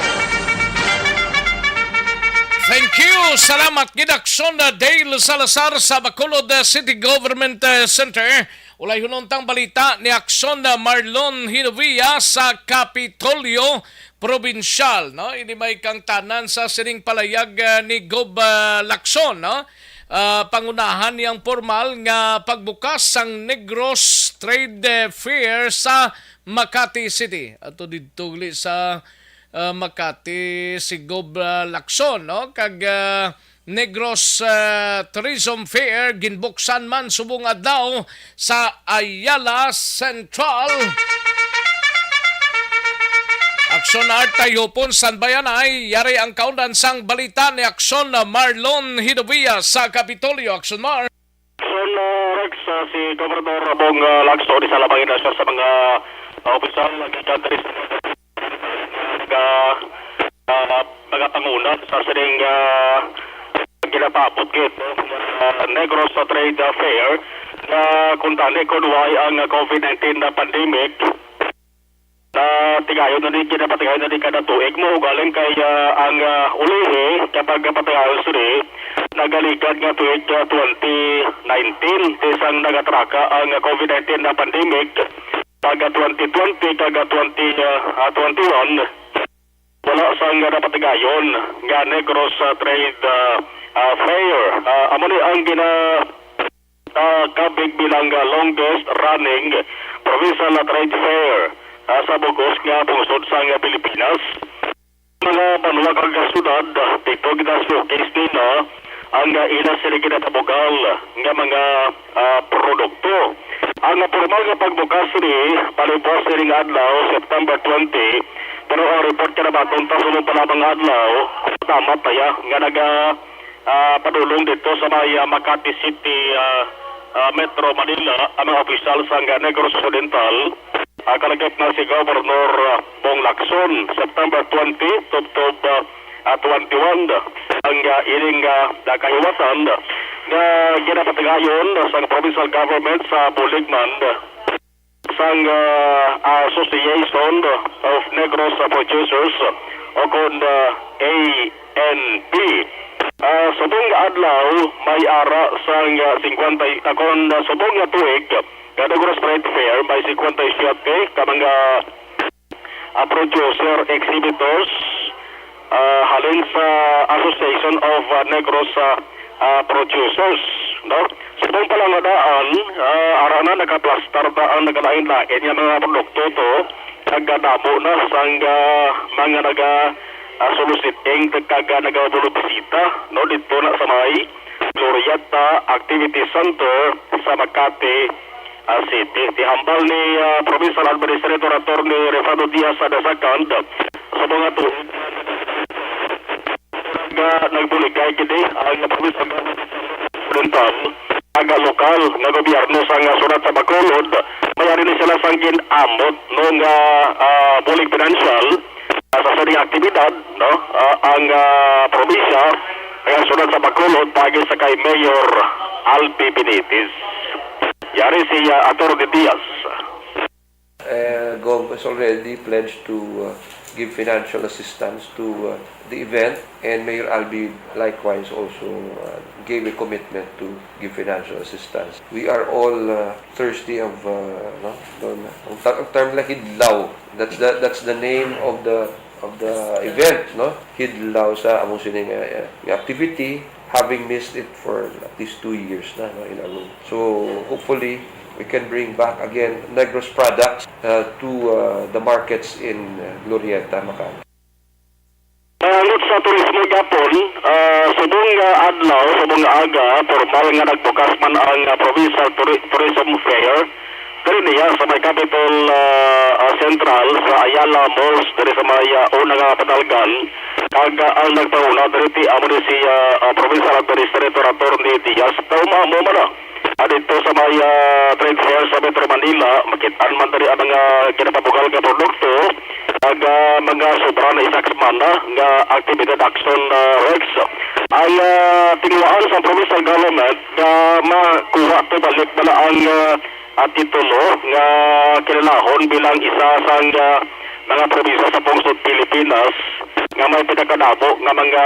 Thank you. Salamat gid, Aksyon, uh, Dale Salazar sa Bacolod, uh, City Government, uh, Center. Ulayhunon tang balita ni Aksyon na Marlon Hinovia sa Kapitolyo Probinsyal, no? Ini may kangtanan sa sining palayag, ah, ni Gob, ah, Lacson, no? Ah, pangunahan niyang pormal nga pagbukas sang Negros Trade, eh, Fair sa Makati City. Ato didto uli sa, ah, Makati si Gob, ah, Lacson, no? Kag, ah, Negros, ah, Tourism Fair ginbuksan man subong adlaw sa Ayala Central. Aksyon, Art, Tayhupon, San Bayanay. Yari ang kaundan sang balita ni Aksyon, ah, Marlon Hidobia sa Kapitolyo. Aksyon, Mar. Aksyon, ah, Rex, ah, si Gobernador Bong, ah, Lacson, isa lamang ina siya sa mga, ah, opisyal nga gikan diri sa mga, ah, mga panguna sa sining, ah, ginapaabot gid, no, ah, Negros Trade Fair, nga kung tani kun wala ang COVID nineteen na pandemic, na tigayon na ni, ginapatigayon na ni kada tuig mo, ugaling kay, ah, ang, ah, ulihi kapag patigayon sini nagaligad nga tuig, ah, twenty nineteen, ti sang nagatraka ang COVID nineteen na pandemic, pag twenty twenty kag twenty, ah, twenty-one. Wala sang napatigayon nga Negros, ah, Trade, ah, ah, Fair. Ah, amo ni ang gina-, ah, kabig bilang, ah, longest running provincial, ah, trade fair, ah, sa bug-os nga pungsod sang, ah, Pilipinas. Mga banwa kag syudad, didto gina-showcase nila ang, ah, ila sini ginapabugal nga mga, ah, produkto. Ang, ah, pormal nga pagbukas ni, palibos sining adlaw, September twenty, pero ang report nga nabaton ta subong pa lamang adlaw, tama pa ya nga naga, ah, padulong didto sa may, ah, Makati City, ah, ah, Metro Manila, ang mga opisyal sa Negros Occidental. Ah, kalagip na si Governor, ah, Bong Lacson, September twenty, tubtob, ah, ah, twenty-one, ang, ah, ining, ah, kahiwasan nga ginapatigayon sang provincial government sa bulig man sang, ah, Association of Negros Producers o kon, ah, A N P. Ah, subong nga adlaw, may ara sang, ah, singkwenta, ah, kon, ah, subong nga tuig, Negros Trade Fair, may singkwenta y siyete ka mga, ah, producer, exhibitors, ah, halin sa Association of, ah, Negros, ah, ah, Producers, no? Subong pa lang nga daan, ah, ara na nakaplastar ta ang nagalain-lain nga mga produkto to, nagkadamo na sang, ah, mga naga, ah, soliciting kag, ah, nagabulo bisita, no? Dito na sa may Glorieta Activity Center sa Makati, ah, City. Tihambal ni, ah, Provincial Administrator Attorney Rifado Diaz the second, sa mga tuig nga nagbuligay kini ang Provincial Government Occidental, ang lokal nga gobyerno sang, ah, Syudad sa Bacolod, may ari ni sila sang gin-amot, no, nga, ah, bulig pinansyal, ah, sa sining aktibidad, no, ah, ang, ah, probinsya, ang Syudad sa Bacolod, paagi sa kay Mayor Albi Benitez. Yari si, ah, Attorney Diaz. Uh, Gov has already pledged to, uh, give financial assistance to, uh, the event, and Mayor Albi likewise also, uh, gave a commitment to give financial assistance. We are all, uh, thirsty of, uh, no? Doon, ang, ta- ang term lang, hidlaw. That's the, that's the name of the, of the event, no? Hidlaw sa among sining, uh, uh, activity, having missed it for at least two years na, no, in a row. So, hopefully, we can bring back again Negros products, uh, to, uh, the markets in, uh, Glorieta, Makati. Maangot sa turismo gapon, ah, subong nga adlaw, subong nga aga, formal nga nagbukas man ang, ah, Provincial Turi- Tourism Fair. Diri niya sa may Capitol, ah, ah, Central sa Ayala Malls, diri sa may, ah, una nga patalgan. Kag, ah, ang nagpanguna diri ti amo ni si, ah, ah, Provincial Administrator Attorney Diaz. Pero maamo man na. Ah, dito sa may, ah, trade fair sa Metro Manila, makit-an man diri ang mga ginapabugal nga produkto, ag, ah, mga sobra na isa ka semana nga aktibidad action, ah, Rex. Ang, ah, tinguhaan sa provincial government nga makuha to balik na ang, ah, ah, titulo nga kinahanglan bilang isa sang, ah, mga probinsya sa pungsod Pilipinas nga may pinakadamo nga mga,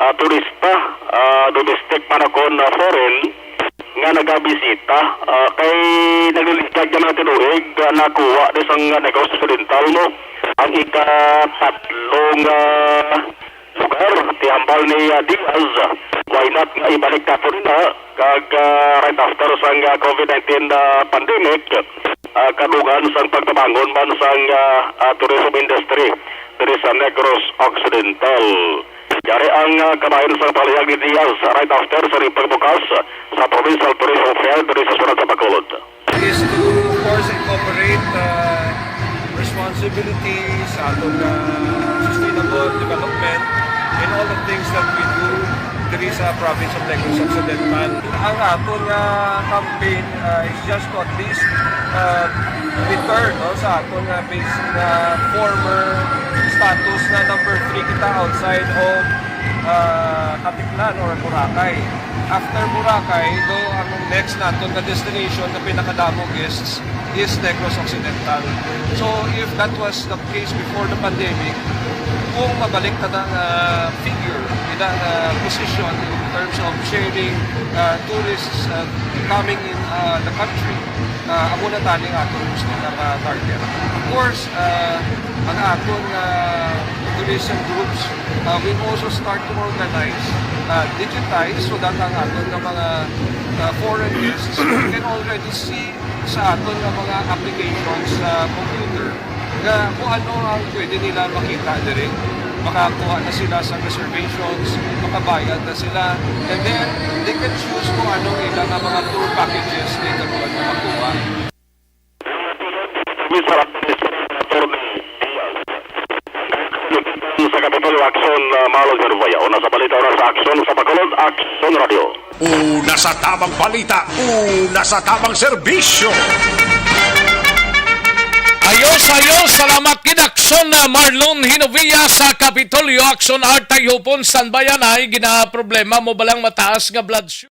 ah, turista, ah, domestic man o kon, ah, foreign, nga nagabisita, ah, kay nagliligad nga mga tinuig, ah, nakuha ni sang Negros Occidental, no, ang ikatatlo nga lugar. Tihambal ni, ah, Diaz, why not nga ibalik na po nila kag, ah, right after sang, ah, COVID nineteen, ah, pandemic, ah, kadungan sang pagpabangon man sang, ah, ah, tourism industry diri sa Negros Occidental. Yari ang, ah, kabahin sa palihag ni Diaz right after sa pagbukas sa Provincial Tourism Fair diri sa Syudad sa Bacolod. Is to, of course, incorporate, uh, responsibility sa aton nga sustainable development in all the things that we do diri sa province of Negros Occidental. Ang aton nga campaign, uh, is just to at least, uh, return, no, sa aton nga base nga former status na number three kita outside of, uh, Caticlan or Boracay. After Boracay, do ang next naton nga destination nga pinakadamo guests is Negros Occidental. So, if that was the case before the pandemic, kung mabalik na ang, ah, figure, na, ah, position in terms of sharing, ah, tourists, ah, coming in, ah, the country, ah, amo na tani ang aton gusto nga ma-target. Of course, ah, ang aton, ah, tourism groups, ah, will also start to organize, ah, digitize so that ang aton nga mga, ah, foreign guests can already see sa aton nga mga applications sa computer Nga kung ano ang pwede nila makita diri, makakuha na sila sa reservations, makabayad na sila, and then they can choose kung anong ila nga mga tour packages na ikabuan na makuha. Sa Kapitolyo Aksyon, uh, Malo Jervoya. Una sa balita, una sa aksyon sa Bacolod, Aksyon Radio. Una sa tamang balita, una sa tamang serbisyo. Ayos, ayos. Salamat gid, Aksyon na Marlon Hinovia sa Kapitolyo. Aksyon Art Tayhupon, standby anay. Ginaproblema mo balang mataas nga blood sugar?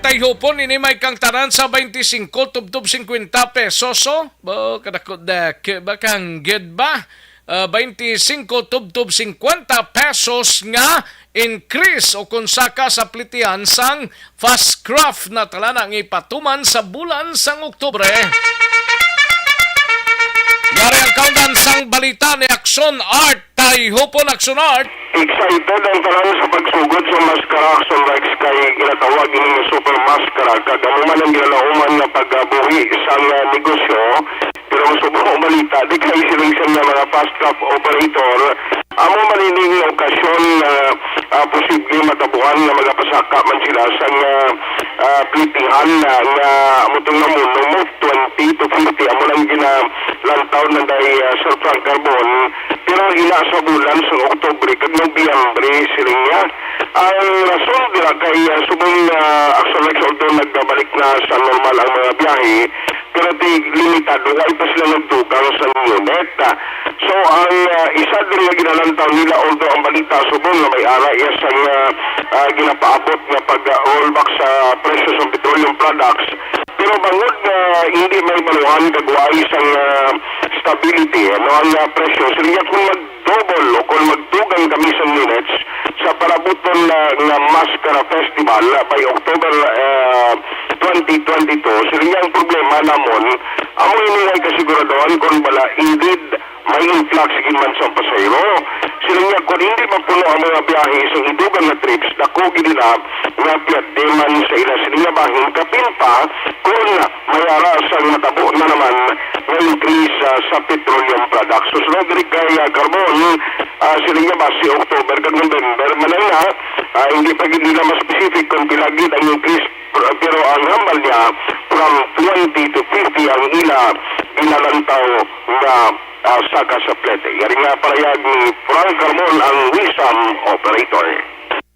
Tayhupon ini may kang tanan sa twenty-five tubtob fifty pesos, oh. Ba, kadako-dako ba, kanggid ba? Ah, twenty-five tubtob fifty pesos nga increase o kung saka sa plitihan sang Fast Craft na talana nga ipatuman sa bulan sang Oktubre. Yari ang kaundan sang balita ni Aksyon Art. Tayhupon, Aksyon Art. Excited ang tanan sa pagsugod sa Maskara Aksyon Rex kay ginatawag ini nga super maskara kag amo man ang ginalauman nga pagbuhi sang, ah, negosyo. Pero ang subong balita, di kay siling sa mga fast craft operator, amo man ini nga okasyon nga, ah, posible matabuhan nga magapasaka man sila sang, ah, ah, plitihan na nga amo tong namuno mo twenty to fifty, amo lang ginalantaw na day, ah, Sir Frank Carbon. Pero ina sa bulan sa Oktubre kag Nobyembre, siling niya. Ang rason dira kay, ah, subong, ah, Aksyon Rex, although nagbabalik na sa normal ang mga biyahe, pero di limitado, wala pa sila nagdugang sa unit. So, ang, ah, isa diri nga ginalantaw nila, although ang balita subong nga may ara iya sang, ah, ah, ginapaabot nga pag-rollback sa presyo sa petroleum products, pero bangod nga hindi may baluhan kag wala sang, ah, stability, ano, ang, ah, presyo, siling niya kung mag-double o kung magdugang kami sa units sa parabuton na nga Maskara Festival by October, ah, twenty twenty-two, siling niya ang problema namon, amo ini nga kasiguraduhan kung bala indeed May influx gid man sa pasahero. Siling niya, kung hindi mapuno ang mga biyahe sa idugang nga trips, dako gid nila nga pierde man sa ila. Siling niya, bahin kapin pa kung may ara sang matabo na naman nga increase, ah, sa petroleum products. So, sunod diri kay, ah, Carbon, ah, siling niya, basi October kag November man na, ah, hindi pa gid nila ma-specific kung pila gid ang increase. Pero ang hambal niya, from twenty to fifty ang ila ginalantaw nga, ah, saka sa plete. Yari nga parayag ni Frank Carmon, ang Wisam operator.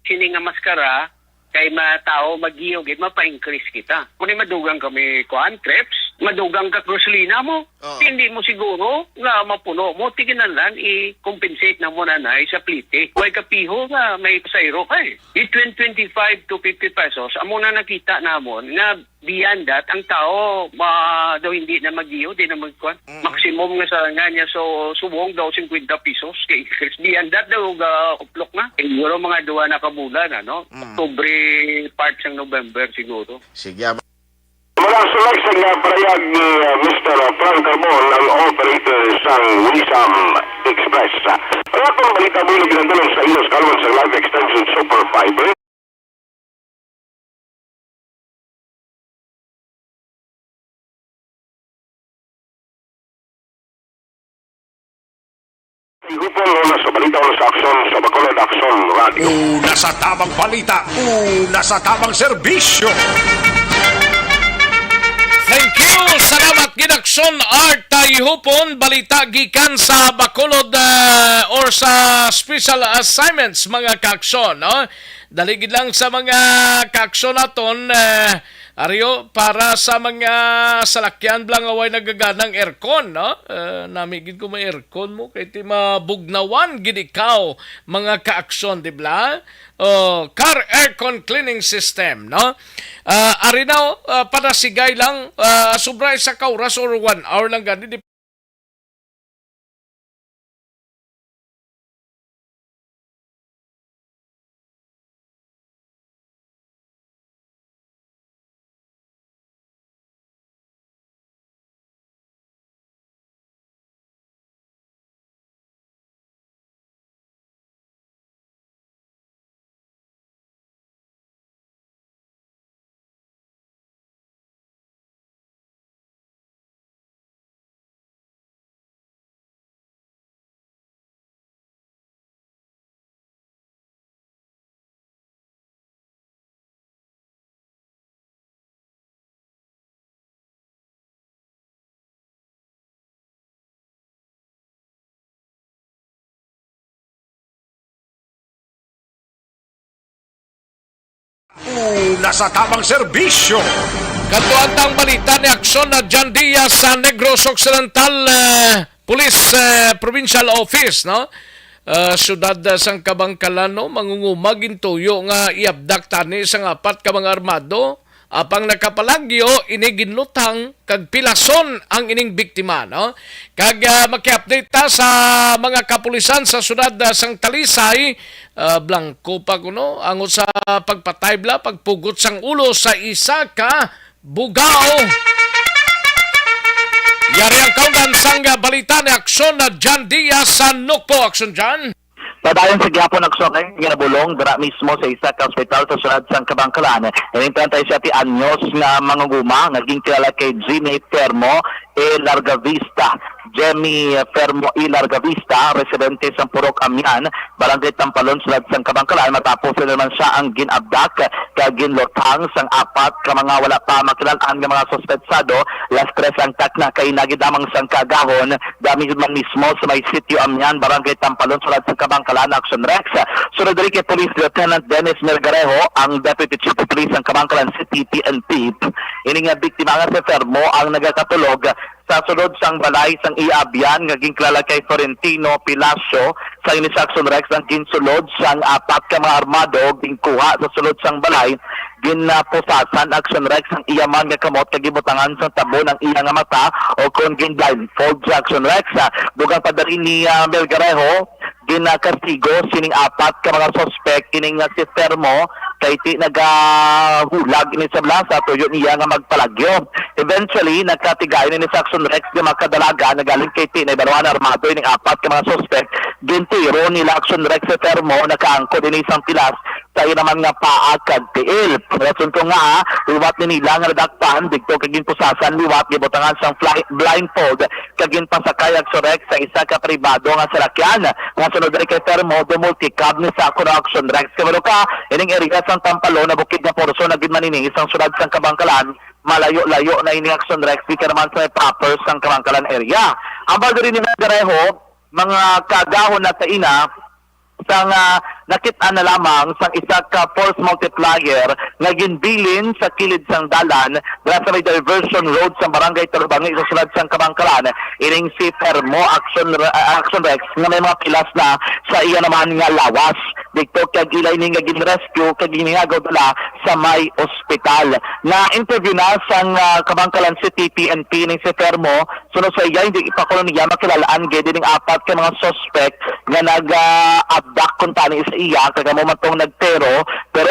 Sini nga maskara, kay mga tao magiyog, eh, mapa-increase kita. Kung madugang kami, kuan, trips, madugang ka gasolina mo, Oh. Hindi mo siguro nga mapuno mo, tiginanlan, i-compensate na mo na na sa plete. Way kapiho nga may pasayro ka eh. Between twenty-five to fifty pesos, amo na nakita namon nga beyond that, ang tao, ma, daw hindi na mag-iyo, di na magkuan. Mm. Maximum nga sa nga niya, so, subong daw fifty pesos kay increase. Beyond that daw, ga uplok na. Siguro mga duha na ka bulan, ano? Mm. Oktubre, part sang November siguro. Sige, mga sulag sa nga parayag ni, uh, Mister Frank Carbon, ang operator sang Wisam Express. Ang atong balita mo, ginadulong sa inyo sa kalman sa Live Extension Super Fiber. Higupon una sa balita, una sa aksyon sa Bacolod Aksyon Radio. Una sa tabang balita, una sa tabang serbisyo. Thank you. Salamat gid, Aksyon Art Tayhupon. Balita gikan sa Bacolod, ah, or sa special assignments, mga kaaksyon, no? Dali gid lang sa mga kaaksyon naton, eh, Ario, para sa mga salakyan bala nga way nagaganang aircon, no? Eh, nami gid ko may aircon mo, kay ti mabugnawan gid ikaw, mga kaaksyon, di ba? Oh, car aircon cleaning system, no? Ah, ari na, oh, ah, padasigay lang, ah, sobra isa ka oras or one hour lang gani, di Una sa tabang serbisyo. Kadto ang balita ni Aksyon na John Diaz sa Negros Occidental, eh, Police, eh, Provincial Office, no? Eh, siyudad, eh, sang Kabangkalan, no? Mangunguma gintuyo nga iabdak tani sang apat ka mga armado. Apang nakapalagyo ini ginlutang kag pilason ang ining biktima, no? Kag, ah, maki-update ta sa mga kapulisan sa siyudad, ah, sang Talisay, ah, blangko pa kuno ang sa pagpatay bala, pagpugot sang ulo sa isa ka bugao. Yari ang kaundan sang, ah, balita ni Aksyon na John Diaz sa Nukpo. Aksyon, John. Padayon sa gihapon, Aksyon, kay ginabulong dira mismo sa isa ka ospital sa siyudad sang Kabangkalan. Ining treinta y siete anyos nga manguguma nga ginkilala kay Jimmy Fermo E. Largavista. Jimmy Fermo E. Largavista, residente sa Purok Amian, Barangay Tampalon, siyudad sang Kabangkalan, matapos na naman siya ang ginabdak kag ginlutang sang apat ka mga wala pa makilal-an nga mga suspetsado. Las tres ang takna kay nagid lamang sang kaagahon, dami man mismo sa may sitio Amian, Barangay Tampalon, siyudad sang Kabangkalan, Action Rex. Sunod diri kay Police Lieutenant Dennis Mergarejo, ang Deputy Chief of Police sang Kabangkalan City, P N P. Ini nga biktima nga si Fermo ang nagakatulog sa sulod sang balay sang iya abyan nga ginkilala kay Florentino Pilacio. Sa ini sa Action Rex ang ginsulod sang apat ka mga armado, ginkuha sa sulod sang balay, ginapusasan, Action Rex, ang iya man nga kamot kag gibutangan sang tabon ang iya nga mata, o kon gin-blindfold sa Action Rex. Ah, dugang pa diri ni, ah, Melgarejo, ginakastigo sining apat ka mga suspek, kining nga si Fermo, kay ti nagahulag ini sa blasa, tuyo niya nga magpalagyo. Eventually, nagkatigayon ini sa Action Rex nga makadalagan, nagaling kay ti naibaluhan armado ining apat ka mga suspek. Gintiro nila Action Rex si Fermo, nakaangkod ini sang pilas sa iya naman nga paa kag tiil. Rason ko nga, liwat ni nila nga nadakpan, digto kag ginpusasan liwat, gibutangan sang fly, blindfold, kag ginpasakay Action Rex sa isa ka pribado nga salakyan. Nga sunod diri kay Fermo, dumultikab ni sa kuno Action Rex. Kabalo ka, ining area sang Tampalon na bukid nga porso na gid man ini sang syudad sang Kabankalan, malayo-layo na ini Action Rex, di ka naman sa may proper sang Kabankalan area. Ambal diri ni Mel Garejo, mga kaagahon na sa ina, sang, ah, nakit-an na lamang sang isa ka force multiplier nga ginbilin sa kilid sang dalan dira sa may diversion road sang Barangay Talubangi sa sulod sang Kabankalan. Ining si Fermo Action, ah, Action Rex nga may mga pilas na sa iya naman nga lawas. Dito kag ila ini nga gin-rescue kag ginhagaw dala sa may ospital. Na-interview na sang, ah, Kabankalan City P N P ning si Fermo. Suno sa iya, hindi pa kuno niya makilalaan gid ining apat ka mga suspek nga nag-abdak kuntani sa iya, kag amo man tong nagtero, pero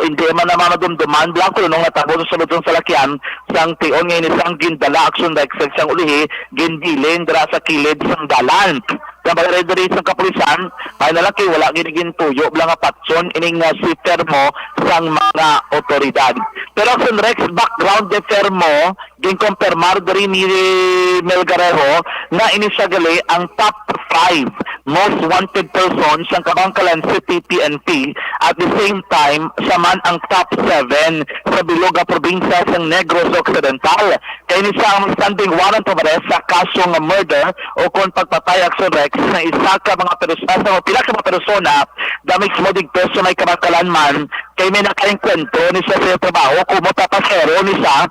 hindi man na madumduman blanco nung natabo sa sulod sang salakyan sang tion nga ini sang gindala Action Rex sang ulihi, ginbilin dira sa kilid sang dalan. Sa pagkari diri sa kapulisan, may nalaki wala gid gintuyo bala nga patson ining, ah, si Fermo sang mga otoridad. Pero Action Rex, background ni Fermo, ginkumpirmar diri ni Mel Garejo nga ini siya gali ang top five most wanted person sang Kabankalan City P N P. At the same time, siya man ang top seven sa bilog nga probinsya sang Negros Occidental. Kay ni siya ang standing warrant of arrest sa kaso nga murder o kon pagpatay Action Rex sa isa ka mga pers-, ah, sa pila ka mga persona, da mismo digto sa may Kabankalan man, kay may nakaengkwentro ni siya sa trabaho, kumo tapasero ni siya.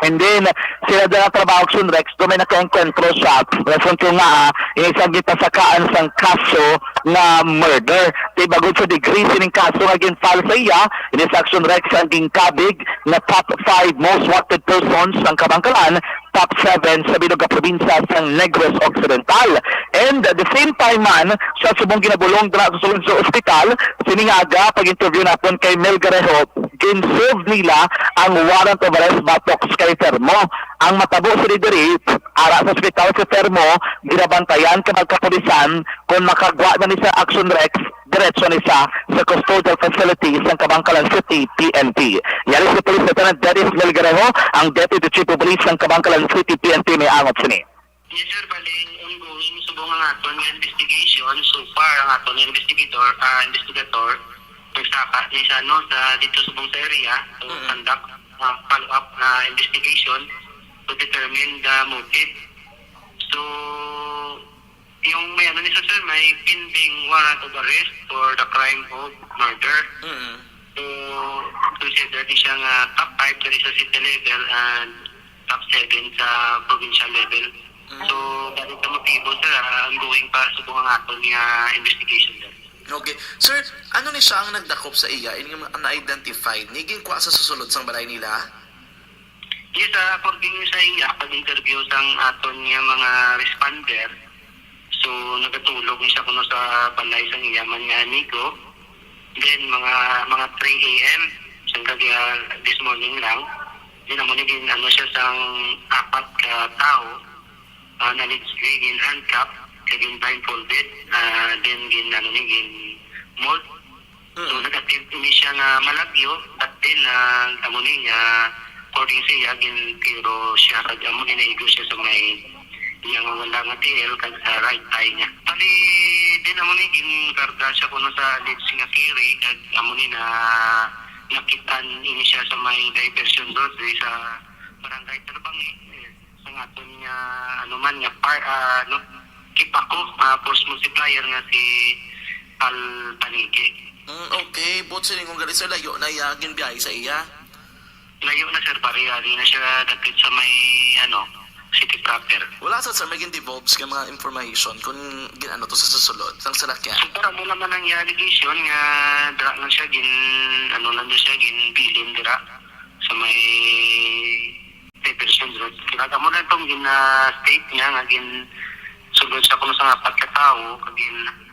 And then, sila dala trabaho Action Rex, do may nakaengkwentro siya. Rason ko nga, ah, yung isang gitasakaan sang kaso nga murder. Di bagod sa degree sining kaso nga gin-file sa iya, ini si Action Rex ang ginkabig nga top five most wanted persons sang Kabankalan, top seven sa bilog nga probinsya sang Negros Occidental. And at the same time man, sa subong ginabulong dira sa sulod sa ospital, sining aga, pag-interview naton kay Mel Garejo, gin-serve nila ang warrant of arrest batok kay Fermo. Ang matabo sa diri, ara sa ospital si Fermo, ginabantayan ka magkapulisan kung makagwa na ni sa Action Rex, diretso ni sa, sa custodial facility sang Kabankalan City P N P. Yari si Police Lieutenant Dennis Melgarejo, ang Deputy Chief of Police sang Kabankalan City P N P may angop sini. Yes, sir. Bali, ongoing subong ang aton nga investigation. So far, ang aton nga investigator, ah, investigator, nagsaka ni sa, ano, sa, dito subong sa area. So, Mm. conduct, ah, follow-up na investigation to determine the motive. So, yung may ano ni sa, sir, may pending warrant of arrest for the crime of murder. Mm. So, consider ni siya nga top five diri sa city level and top seven sa provincial level. Mm. So, balik sa motibo, sir, ah, ongoing pa subong ang aton nga investigation, sir. Okay. Sir, ano ni siya ang nagdakop sa iya? Ini nga unidentified, ni ginkuha sa susulod sang balay nila? Yes, ah, according sa iya, pag-interview sang aton nga mga responder, so, nagatulog ni siya kuno sa balay sang iya man nga amigo. Then, mga, mga three A M, sang kag, ah, this morning lang, then amo ni gin-, ano siya sang apat ka tawo, ah, na allegedly gin-handcuff, kag gin-blindfolded, ah, then gin-, ano ni, gin-mold. So, Mm. nag-attempt ni siya nga malagyo, but then, ah, amo ni nga, according sa iya, gintiro siya, kag amo ni naigo siya sa may iya nga wala nga tiil, kag sa right eye niya. Bali, then amo ni, ginkarga siya kuno sa alleged nga carry, kag amo ni na, nakit-an ini siya sa may diversion road, diri sa Barangay Talubangi. Sang aton nga, ano man, nga par-, ah, ano, kipako, ah, force multiplier nga si Al Paniki. Mm, okay. But sining gali, sir, layo na iya ginbiyahe sa iya? Layo na, sir, pare. Ari na siya dapit sa may, ano, city proper. Wala sa, sir, may gin-divulge nga mga information kung gin-ano to sa susulod, sang salakyan? So, para mo naman ang iya allegation nga dira lang siya gin-, ano lang daw siya, ginbilin dira sa may diversion road. Kag amo lang tong gin-, ah, state niya nga ginsulod siya kuno sa apat ka tawo, kag gin-,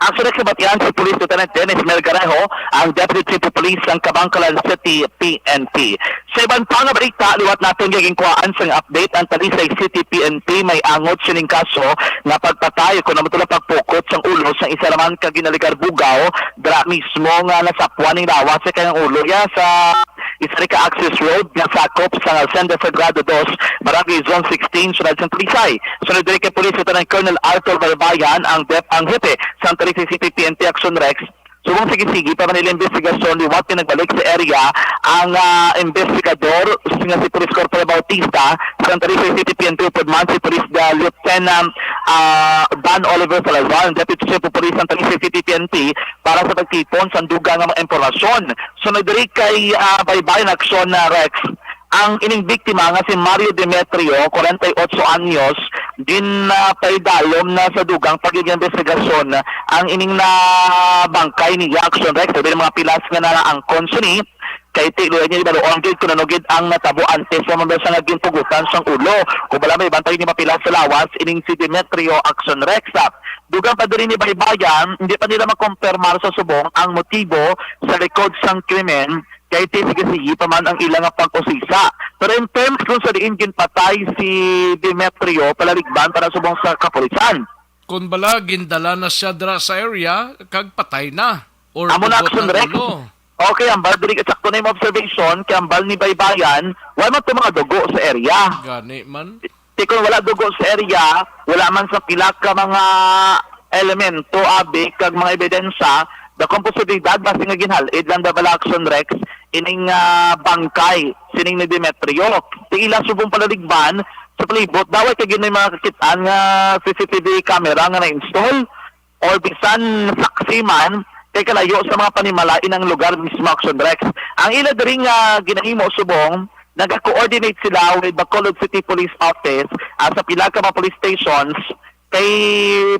Actually, kabatian si Police Lieutenant Dennis Melgarejo, ang Deputy Chief of Police sang Kabankalan City P N P. Sa iban pa nga balita, liwat naton nga ginkuhaan sang update ang Talisay City P N P may angot sining kaso nga pagpatay, kun amo to lang pagpukot sang ulo sang isa naman ka ginalegar bugaw, dira mismo nga nasapwan ning lawas sa kayang ulo. Ya sa isa ka access road nga sakop sa Hacienda Sagrado Dos, Barangay Zone sixteen, Siyudad sang Talisay. Sunod diri kay Police Lieutenant Colonel Arthur Barbayan, ang dep-, ang hepe sang Talisay City P N P Action Rex. Subong sige-sige pa man nila investigasyon, liwat nga nagbalik sa area ang, ah, investigador nga si Police Corporal Bautista sa Talisay City P N P, upod man si Police, ah, Lieutenant, ah, Dan Oliver Salazar, ang Deputy Chief of Police sa Talisay City P N P, para sa pagtipon sa dugang nga mga impormasyon. Sunod diri kay, ah, Baybayon Aksyon na Rex, ang ining biktima nga si Mario Demetrio, kwarenta y otso anyos, ginapaidalom na sa dugang pag-iimbestigasyon ang ining nabangkay ni Action Rex. Sabi ng mga pilas nga naangkon sini, kay ti luya niya ibaluon gid kung ano gid ang natabo antes sa mga nga ginpugutan sang ulo. Kung wala may bantay ni mapilas sa lawas, ining si Demetrio Action Rex. Dugang pa diri ni Baybayan, hindi pa nila makompirmar sa subong ang motibo sa likod sang krimen, kay ti sige-sige pa man ang ila nga pag-usisa. Pero in terms kung sa diin ginpatay si Demetrio, palaligban para subong sa kapulisan. Kon bala, gindala na siya dira sa area, kag patay na. Or Amo na, dugot Action ang Rex. Ulo. Okay, ambal diri, sakto na yung observation, kay ambal ni Baybayan, wala man to mga dugo sa area. Gani man. Ti kon wala dugo sa area, wala man sa pila ka mga elemento, abi, kag mga ebidensya, dakong posibilidad basi nga ginhal-id lang da bala, Action Rex, ining, ah, bangkay sining ni Demetrio. Ti ila subong palaligban sa palibot, daway kay gini mga kakitaan nga C C T V camera nga na-install or bisan saksi man, kay kalayo sa mga panimalay ang lugar mismo, Action Rex. Ang ila diri nga ginahimo subong, nag-coordinate sila with Bacolod City Police Office, ah, sa pila ka mga police stations, kay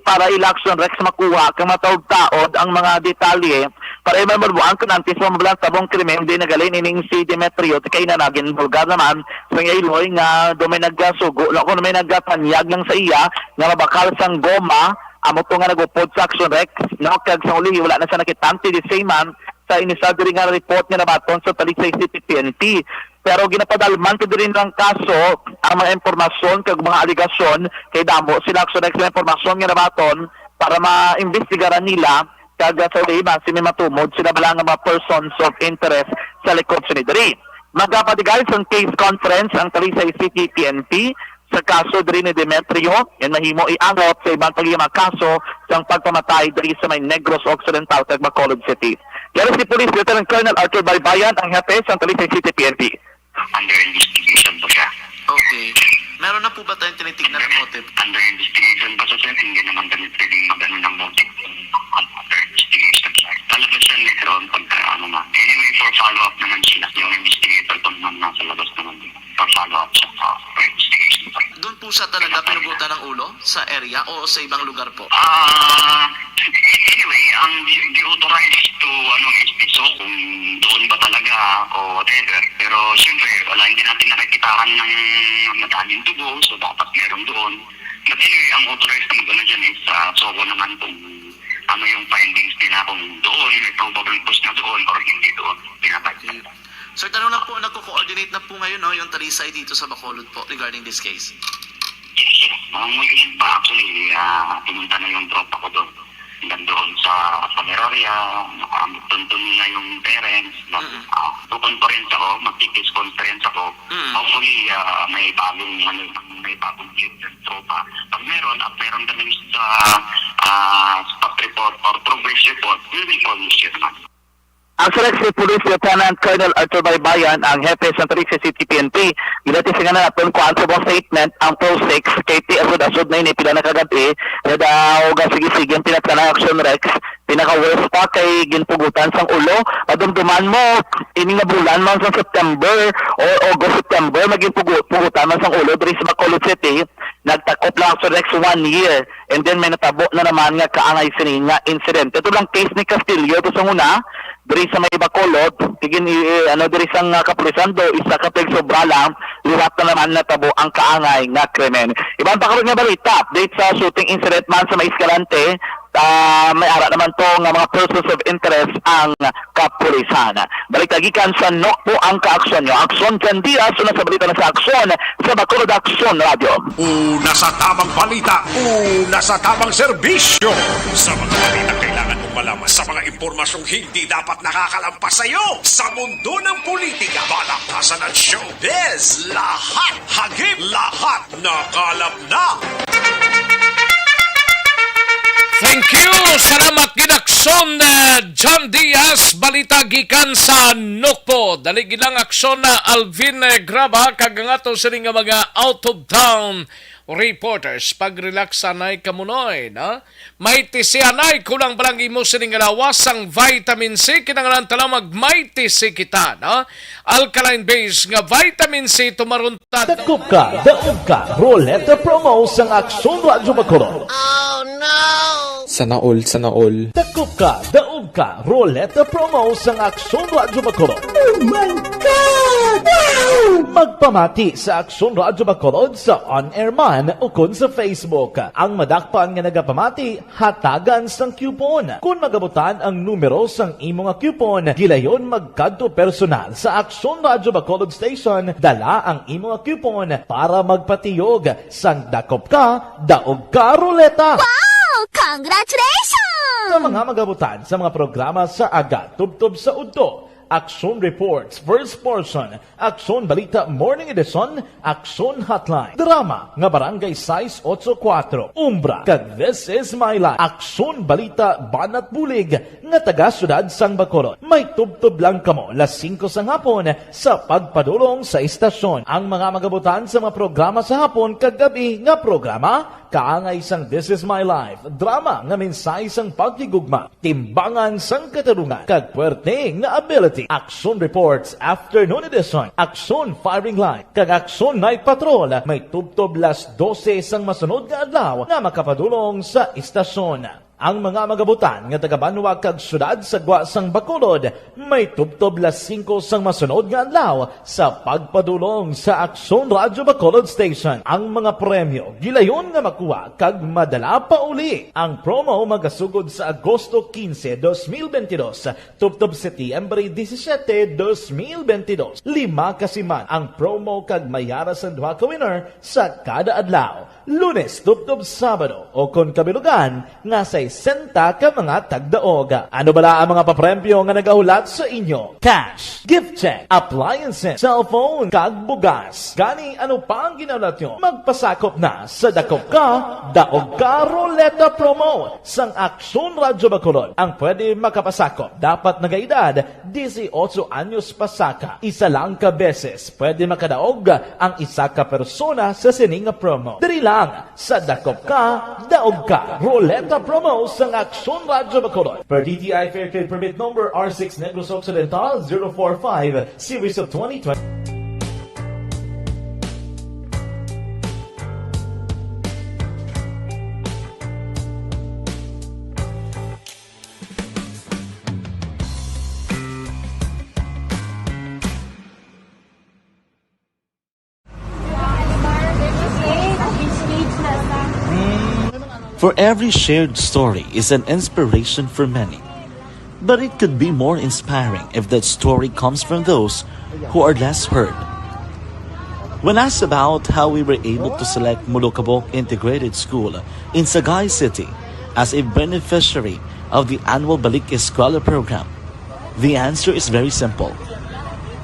para ila, Action Rex, makuha kang mataod-taod ang mga detalye para mabuang kun antes pa mabalang tabong krimen di nagalin ining si Demetrio, kay nanagin bulgar naman sa iya iloy nga do may nagasugo, no, kung may nagapanyag lang sa iya nga mabakal sang goma, amo to nga nagupod sa, Action Rex, no, kag sa uli wala na siya nakitante di same man sa initial diri nga report nga nabaton sa Talisay City P N P. Pero ginapadalman ko diri ng kaso ang mga impormasyon kag mga alegasyon kay damo sila, Action Rex, nga impormasyon nga nabaton para maimbestigaran nila kag sa uli basi may matumod sila bala nga mga persons of interest sa likod sini diri. Magapatigay sang case conference ang Talisay City P N P sa kaso diri ni Demetrio, and mahimo iangot sa iban pang mga kaso sang pagpamatay diri sa may Negros Occidental kag Bacolod City. Yari si Police Lieutenant Colonel Arthur Baybayan, ang hepe sang Talisay City P N P. Under investigation po siya. Okay. Meron na po ba tayong tinitignan na motive? Under investigation pa siya, sir. Hindi naman kami pwedeng mag-ano ng motive. Under investigation siya. Talaga siya, meron pagka, ano na. Anyway, for follow-up naman sila. Yung investigator po naman nasa labas naman. For follow-up siya. Ah, for investigation pa. Doon po siya talaga pinugutan ng ulo sa area o sa ibang lugar po? Ah, anyway, ang di, di authorized to, ano, is so kung doon ba talaga o whatever. Pero siyempre, wala, hindi natin nakikitahan ng madaming dugo, so dapat meron doon. But anyway, ang authorized na mag-ano dyan is, ah, SOCO naman kung ano yung findings nila, kung doon, may probable cause na doon or hindi doon. Pinatay. Okay. Sir, tanong lang po, nagko-coordinate na po ngayon, no, yung Talisay dito sa Bacolod po regarding this case? Yes, sir. Ang weekend pa, actually, ah, pumunta na yung tropa ko doon. Hanggang doon sa funeraria, nakaambot doon, doon nila yung parents. Nag-, Mm. ah, conference ako, magki-case conference ako. Mm. Hopefully, ah, may bagong, ano, may bagong lead ng tropa. Pag meron, at meron kami sa, ah, spot report or progress report, we will call you, sir, ma'am. Ang Selection Police Lieutenant Colonel Arthur Baybayan, ang hepe sa Talisay City P N P. Gilati sa nga naton kuan sa mga statement ang Pro Six, kay ti asod-asod na ini pila na kagabi, na daw ga sige-sige ang pinatana Action Rex, pinaka-worst pa kay ginpugutan sang ulo. Madumduman mo, ini nga bulan man sa September o August, September, maging pugu-, pugutan man sang ulo diri sa Bacolod City. Nagtakop lang Action Rex one year, and then may natabo na naman nga kaangay sini nga insidente. Ito lang case ni Castillo, ito sa una, diri sa may Bacolod, tigin, i-, i-, ano, diri sa nga kapulisan do, isa ka pigsobra lang, liwat na naman natabo ang kaangay nga krimen. Iban pa karon nga balita, update sa shooting incident man sa may Escalante, Ah, may ara naman to nga mga persons of interest ang kapulisan. Balik ta gikan sa Nokpo ang kaaksyon nyo. Aksyon Jan Diaz, una sa balita na sa aksyon sa Bacolod Aksyon Radio. Una sa tamang balita, una sa tamang serbisyo. Sa mga balita kailangan mong malaman, sa mga impormasyong hindi dapat nakakalampas sa iyo, sa mundo ng politika, balaktasan at showbiz, lahat hagip, lahat nakalap na. Thank you. Salamat gid, aksyon, uh, John Diaz. Balita gikan sa Nokpo. Dali gid lang, aksyon na Alvin, uh, Graba, kag ang ato sini nga mga out of town reporters. Pag-relax anay kamunoy, no? May tisianay, kulang pa lang imo sini nga lawas sang vitamin C. Kinahanglan ta lang mag-may tisi kita, no? Alkaline base nga vitamin C, tumaron ta. Dakop ka, daog ka, Roleta Promo sang Aksyon Radyo Bacolod. Sana all, sana all. Dakop ka, daog ka, Roleta Promo sang Aksyon Radyo Bacolod. Oh my God! Wow! Magpamati sa Aksyon Radyo Bacolod sa on-air man ukon sa Facebook. Ang madakpan nga nagapamati, hatagan sang coupon. Kon magabutan ang numero sang imo nga coupon, gilayon magkadto personal sa Aksyon Radyo Bacolod Station, dala ang imo nga coupon para magpatiyog sang dakop ka, daog ka, Roleta. Wow! Congratulations! Sa mga magabutan sa mga programa sa aga, tubtob sa udto, Aksyon Reports, First Portion, Aksyon Balita Morning Edition, Aksyon Hotline, drama nga Barangay sais ocho kuatro, Umbra, kag This Is My Life, Aksyon Balita Banat Bulig nga taga Siyudad sang Bacolod. May tubtob lang kamo las singko sang hapon sa pagpadulong sa istasyon. Ang mga magabutan sa mga programa sa hapon kag gab-i nga programa, kaangay sang This Is My Life, drama nga mensahe sang paghigugma, timbangan sang katarungan, kag puwerte nga ability. Aksyon Reports Afternoon Edition, Aksyon Firing Line, kag Aksyon Night Patrol may tubtob las dose sang masunod nga adlaw nga makapadulong sa istasyon. Ang mga magabutan nga taga-banwa kag siyudad sa gwa sang Bacolod may tubtob las singko sang masunod nga adlaw sa pagpadulong sa Aksyon Radyo Bacolod Station. Ang mga premyo gilayon nga makuha kag madala pauli. Ang promo magasugod sa Agosto quince, dos mil veintidós, tubtob Setyembre disisiete, dos mil veintidós. Lima ka siman ang promo kag may ara sang duha ka winner sa kada adlaw, Lunes tubtob Sabado, o kon kabilugan nga sesenta ka mga tagdaog. Ano bala ang mga papremyo nga nagahulat sa inyo? Cash, gift check, appliances, cellphone, kag bugas. Gani, ano pa ang ginahulat nyo? Magpasakop na sa Dakop Ka, Daog Ka Roleta Promo sang Aksyon Radyo Bacolod. Ang pwede makapasakop dapat nagaedad dieciocho anyos pasaka. Isa lang ka beses pwede makadaog ang isa ka persona sa sini nga promo. Diri lang sa Dakop Ka, Daog Ka Roleta Promo sang Aksyon Radyo Bacolod. Per D T I Fair Trade Permit Number R six Negros Occidental zero four five, Series of twenty twenty. For every shared story is an inspiration for many. But it could be more inspiring if that story comes from those who are less heard. When asked about how we were able to select Molokabok Integrated School in Sagay City as a beneficiary of the annual Balik Eskwela program, the answer is very simple.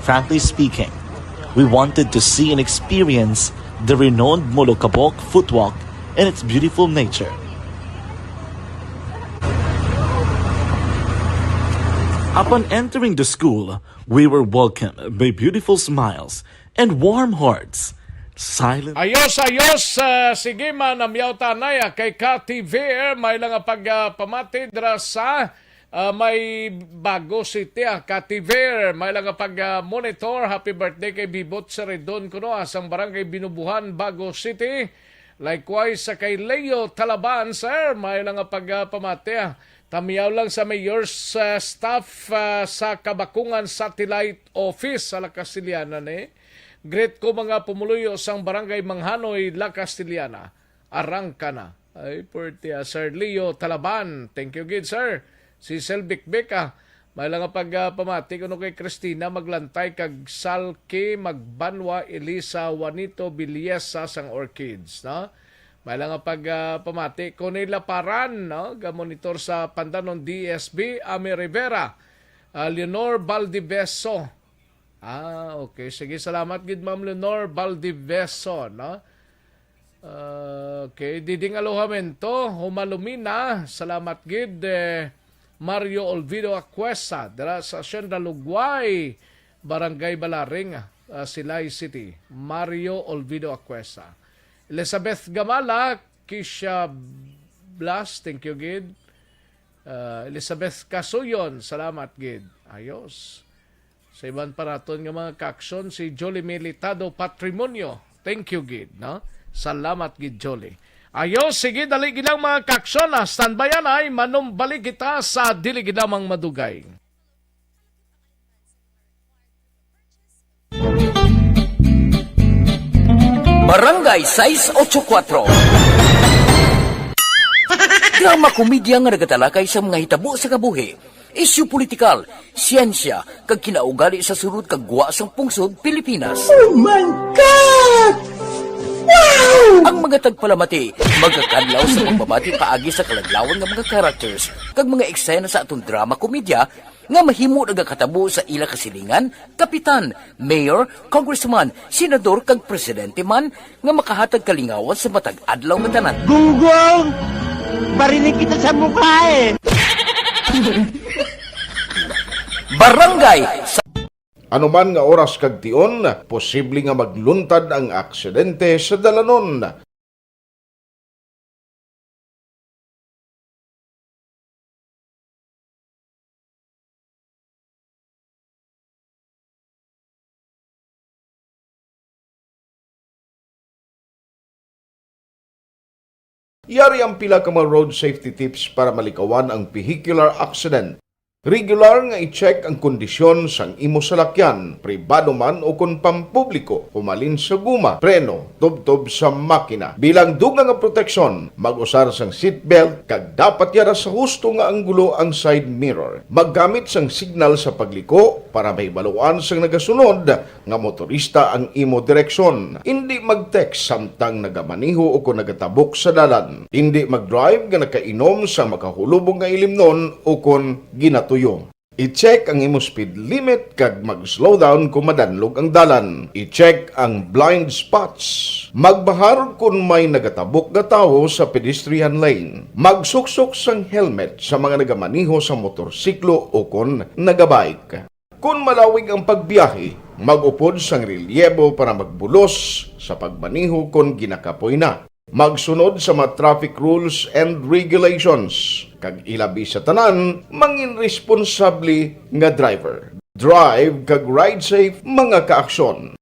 Frankly speaking, we wanted to see and experience the renowned Molokabok footwalk and its beautiful nature. Upon entering the school, we were welcomed by beautiful smiles and warm hearts. Silent. Ayos, ayos. Ah, sige man, namyaw ta anay, ah, kay Kativer. May lang nga pag, ah, pamati dira sa, ah, may Bago City, ah, Kativer. May lang nga pag, ah, monitor. Happy birthday kay Bibot Seredon kuno, ah, sang Barangay Binubuhan, Bago City. Likewise, sa kay Leo Talaban, sir, may lang nga pag, ah, pamati, ah. Tamiyaw lang sa mayor's, ah, staff, ah, sa Kabakungan Satellite Office sa La Castellana ni. Greet ko mga pumuluyo sang Barangay Manghanoy, La Castellana. Arangka na. Ay, purti, ah, Sir Leo Talaban. Thank you gid, sir. Si Sel Bikbik, ah. May lang nga pag, ah, pamati kuno kay Christina Maglantay kag Salki Magbanwa, Elisa Juanito Biliesa sang Orchids, no? May lang nga pag, ah, pamati, Connie Laparan, no? Gamonitor sa Pandanon D S B, Ami Rivera, ah, Leonor Baldiveso. Ah, okay. Sige, salamat gid, Ma'am Leonor Baldiveso, no? Ah, okay, Diding Alojamento, Humalumina, salamat gid, eh, Mario Olvido Acuesa, dira sa Hacienda Lugway, Barangay Balaring, ah, Silay City. Mario Olvido Acuesa. Elizabeth Gamala, Kisha Blas, thank you gid. Ah, Elizabeth Casuyon, salamat gid. Ayos. Sa iban pa naton nga mga kaaksyon, si Jolie Militado Patrimonio. Thank you gid, no? Salamat gid, Jolie. Ayo, sige, dali gid lang mga kaaksyon, ha. Standby anay, manumbalik kita sa dili gid lamang madugay. Barangay sais ocho kuatro. Drama komedya nga nagatalakay sa mga hitabo sa kabuhi, isyu politikal, siyensya, kag kinaugali sa sulod kag gwa sang pungsod Pilipinas. Oh my God! Wow! Ang mga tagpalamati magakadlaw sa pagbabati paagi sa kaladlawan nga mga characters kag mga eksena sa aton drama komedya nga mahimo nagakatabo sa ila kasilingan, kapitan, mayor, congressman, senador, kag presidente man nga makahatag kalingawan sa matag adlaw nga tanan. Gunggong! Barinig kita sa mukha eh! Barangay sa Anuman nga oras kag tion, posible nga magluntad ang aksidente sa dalanon. Yari ang pila ka mga road safety tips para malikawan ang vehicular accident. Regular nga i-check ang kondisyon sang imo salakyan, pribado man o kon pampubliko, humalin sa guma, preno, tubtob sa makina. Bilang dugang nga proteksyon, mag-usar sang seatbelt kag dapat yara sa husto nga anggulo ang side mirror. Maggamit sang signal sa pagliko para mahibaluan sang nagasunod nga motorista ang imo direksyon. Indi mag-text samtang nagamaneho o kon nagatabok sa dalan. Indi mag-drive nga nakainom sa makahulubog nga ilimnon o kon ginatuyo. I-check ang imo speed limit kag mag-slow down kon madanlog ang dalan. I-check ang blind spots. Magbahar kon may nagatabok nga tawo sa pedestrian lane. Magsuksok sang helmet sa mga nagamaneho sa motorsiklo o kon nagabike. Kon malawig ang pagbiyahe, mag-upod sang relyebo para magbulos sa pagmaneho kon ginakapoy na. Magsunod sa mga traffic rules and regulations, kag ilabi sa tanan, mangin responsable nga driver. Drive kag ride safe, mga kaaksyon.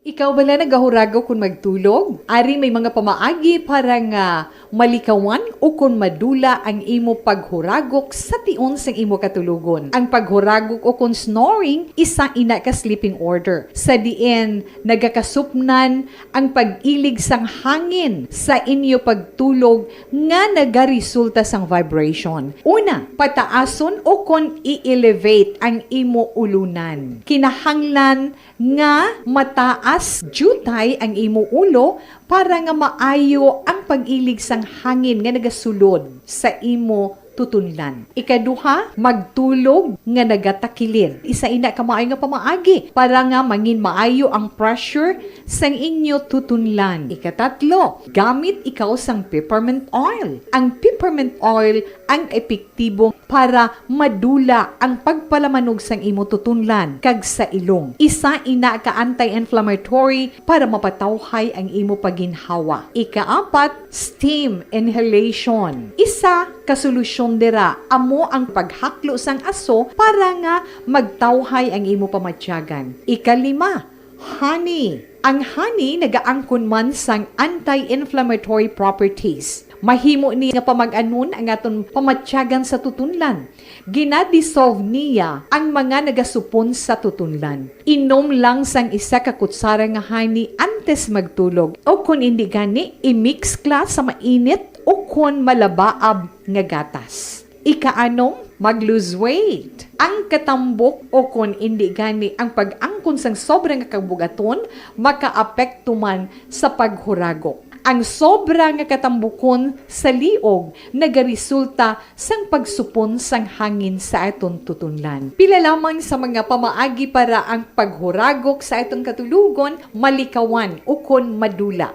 Ikaw bala nagahuragok kon magtulog? Ari may mga pamaagi para nga malikawan o kon madula ang imo paghuragok sa tion sang imo katulogon. Ang paghuragok o kon snoring, isa ina ka sleeping order, sa diin nagakasupnan ang pag-ilig sang hangin sa inyo pagtulog nga nagaresulta sang vibration. Una, pataason o kon i-elevate ang imo ulunan. Kinahanglan nga mataas diutay ang imo ulo para nga maayo ang pag-ilig sang hangin nga nagasulod sa imo tutunlan. Ikaduha, magtulog nga nagatakilid. Isa ina ka maayo nga pamaagi para nga mangin maayo ang pressure sang inyo tutunlan. Ikatatlo, gamit ikaw sang peppermint oil. Ang peppermint oil ang epektibo para madula ang pagpalamanog sang imo tutunlan kag sa ilong. Isa ina ka anti-inflammatory para mapatawhay ang imo pagginhawa. Ikaapat, steam inhalation. Isa ka solusyon dira amo ang paghaklo sang aso para nga magtawhay ang imo pamatyagan. Ikalima, honey. Ang honey nagaangkon man sang anti-inflammatory properties. Mahimo ni nga pamag-anon ang aton pamatyagan sa tutunlan. Gina-dissolve niya ang mga nagasupon sa tutunlan. Inom lang sang isa ka kutsara nga honey antes magtulog, o kon indi gani, i-mix ka sa mainit o kon malabaab nga gatas. Ikaanom, mag-lose weight. Ang katambok o kon indi gani ang pag-angkon sang sobra nga kabug-aton makaapekto man sa paghuragok. Ang sobra nga katambukon sa liog nagaresulta sang pagsupon sang hangin sa aton tutunlan. Pila lamang sa mga pamaagi para ang paghuragok sa aton katulogon malikawan ukon madula.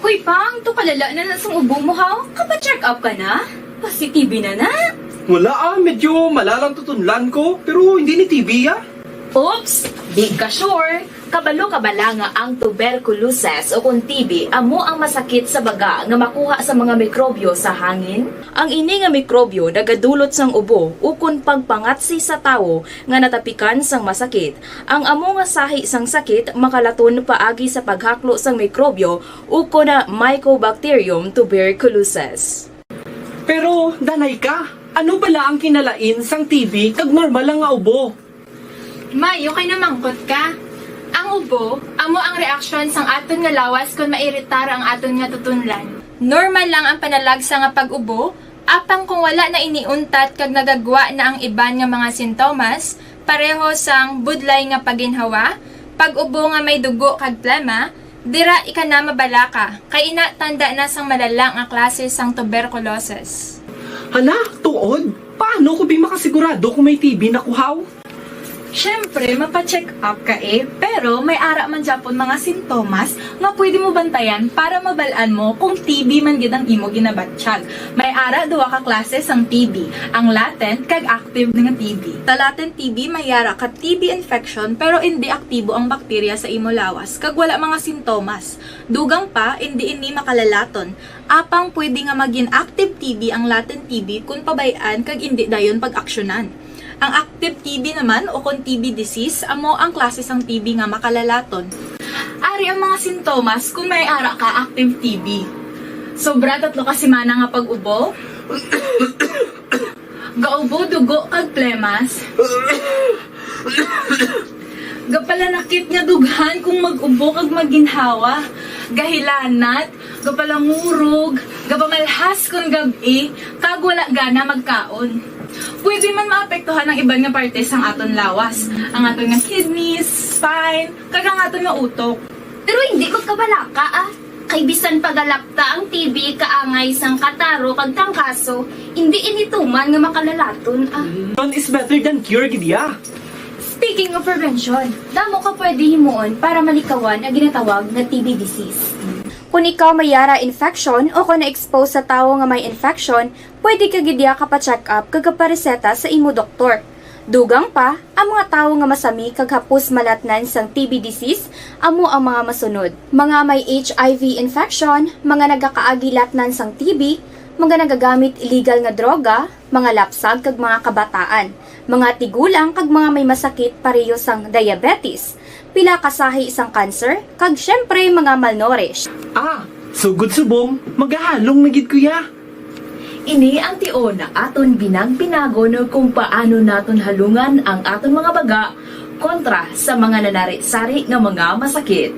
Hoy, Pang, to kalala na na sang ubo mo, ha? Kapa-check up ka na? Positive na na? Wala ah, medyo malalang tutunlan ko, pero hindi ni T B ah. Oops! Di ka sure? Kabalo ka bala nga ang tuberculosis o kon T B amo ang masakit sa baga nga makuha sa mga mikrobyo sa hangin? Ang ini nga mikrobyo nagadulot sang ubo ukon pagpangatsi sa tawo nga natapikan sang masakit. Ang amo nga sahi sang sakit makalaton paagi sa paghaklo sang mikrobyo ukon Mycobacterium tuberculosis. Pero, danay ka, ano bala ang kinalain sang T B kag normal lang nga ubo? May, okay na mangkot ka. Ang ubo, amo ang reaksyon sang aton nga lawas kon mairitar ang aton nga tutunlan. Normal lang ang panalagsa nga pag-ubo, apang kung wala na ini untat kag nagagwa na ang iban nga mga sintomas, pareho sang budlay nga paginhawa, pag-ubo nga may dugo kag plema, dira ika na mabalaka, kay ina tanda na sang malala nga klase sang tuberculosis. Hala, tuod? Paano ko bi makasigurado kung may T B na ko, haw? Siyempre, mapa-check up ka eh, pero may ara man gyapon mga sintomas nga pwede mo bantayan para mabal-an mo kung T B man gid ang imo ginabatyag. May ara duha ka klase sang T B, ang latent kag active nga T B. Sa latent T B, may ara ka T B infection pero indi aktibo ang bakterya sa imo lawas kag wala mga sintomas. Dugang pa, indi ini makalalaton. Apang pwede nga magin active T B ang latent T B kon pabay-an kag indi dayon pag-aksyonan. Ang active T B naman, o kon T B disease, amo ang klase sang T B nga makalalaton. Ari ang mga sintomas kon may ara ka active T B. Sobra tatlo ka semana nga pag-ubo. Gaubo dugo kag plemas. Gapalanakit nga dughan kung mag-ubo kag maginhawa. Gahilanat, gapalangurog, gapamalhas kon gab-i, kag wala gana magkaon. Pwede man maapektuhan ang iban nga parte sang aton lawas, ang aton nga kidneys, spine, kag ang aton nga utok. Pero hindi magkabalaka, ah. Kay bisan pagalapta ang T B kaangay sang kataro kag trangkaso, hindi ini tuman nga makalalaton, ah. Prevention is better than cure, gid ya. Speaking of prevention, damo ka pwede himuon para malikawan ang ginatawag nga T B disease. Kung ikaw may yara infection o kung na-expose sa tawo nga may infection, pwede ka gid ya kapa-check up kag kapareseta sa imo doktor. Dugang pa, ang mga tawo nga masami kag hapos malatnan sang T B disease amo ang mga masunod: mga may H I V infection, mga nagakaagi latnan sang T B, mga nagagamit illegal nga droga, mga lapsag kag mga kabataan, mga tigulang kag mga may masakit pareho sang diabetes, pila ka sahi sang cancer, kag siyempre mga malnourished. Ah, sugod subong, magahalong na gid ko ya. Ini ang tion nga aton binag-binagon kung paano naton halungan ang aton mga baga kontra sa mga nanari-sari nga mga masakit.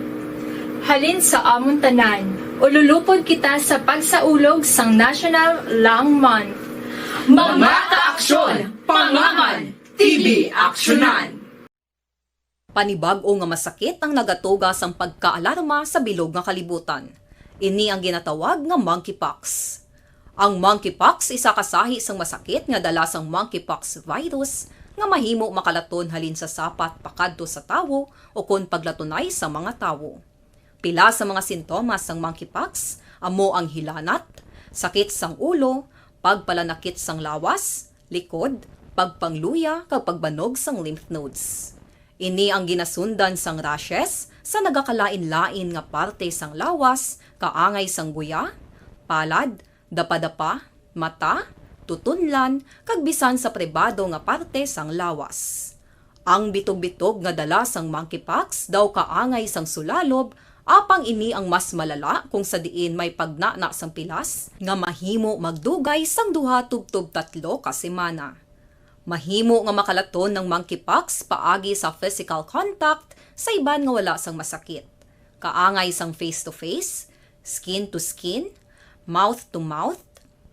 Halin sa amon tanan, ululupod kita sa pagsaulog sang National Lung Month. Mga kaaksyon, pangaman, T B aksyonan. Panibag-o nga masakit ang nagatuga sang pagkaalarma sa bilog nga kalibutan. Ini ang ginatawag nga monkeypox. Ang monkeypox isa ka sahi sang masakit nga dala sang monkeypox virus nga mahimo makalaton halin sa sapat pakadto sa tawo ukon paglatunay sa mga tawo. Pila sa mga sintomas sang monkeypox amo ang hilanat, sakit sang ulo, pagpalanakit sang lawas, likod, pagpangluya, kag pagbanog sang lymph nodes. Ini ang ginasundan sang rashes sa nagakalain-lain nga parte sang lawas, kaangay sang guya, palad, dapadapa, mata, tutunlan, kag bisan sa pribado nga parte sang lawas. Ang bitog-bitog nga dala sang monkeypox daw kaangay sang sulalob, apang ini ang mas malala kung sa diin may pagnana sang pilas nga mahimo magdugay sang duha tubtob tatlo ka semana. Mahimo nga makalaton ang monkeypox paagi sa physical contact sa iban nga wala sang masakit, kaangay sang face-to-face, skin-to-skin, mouth-to-mouth,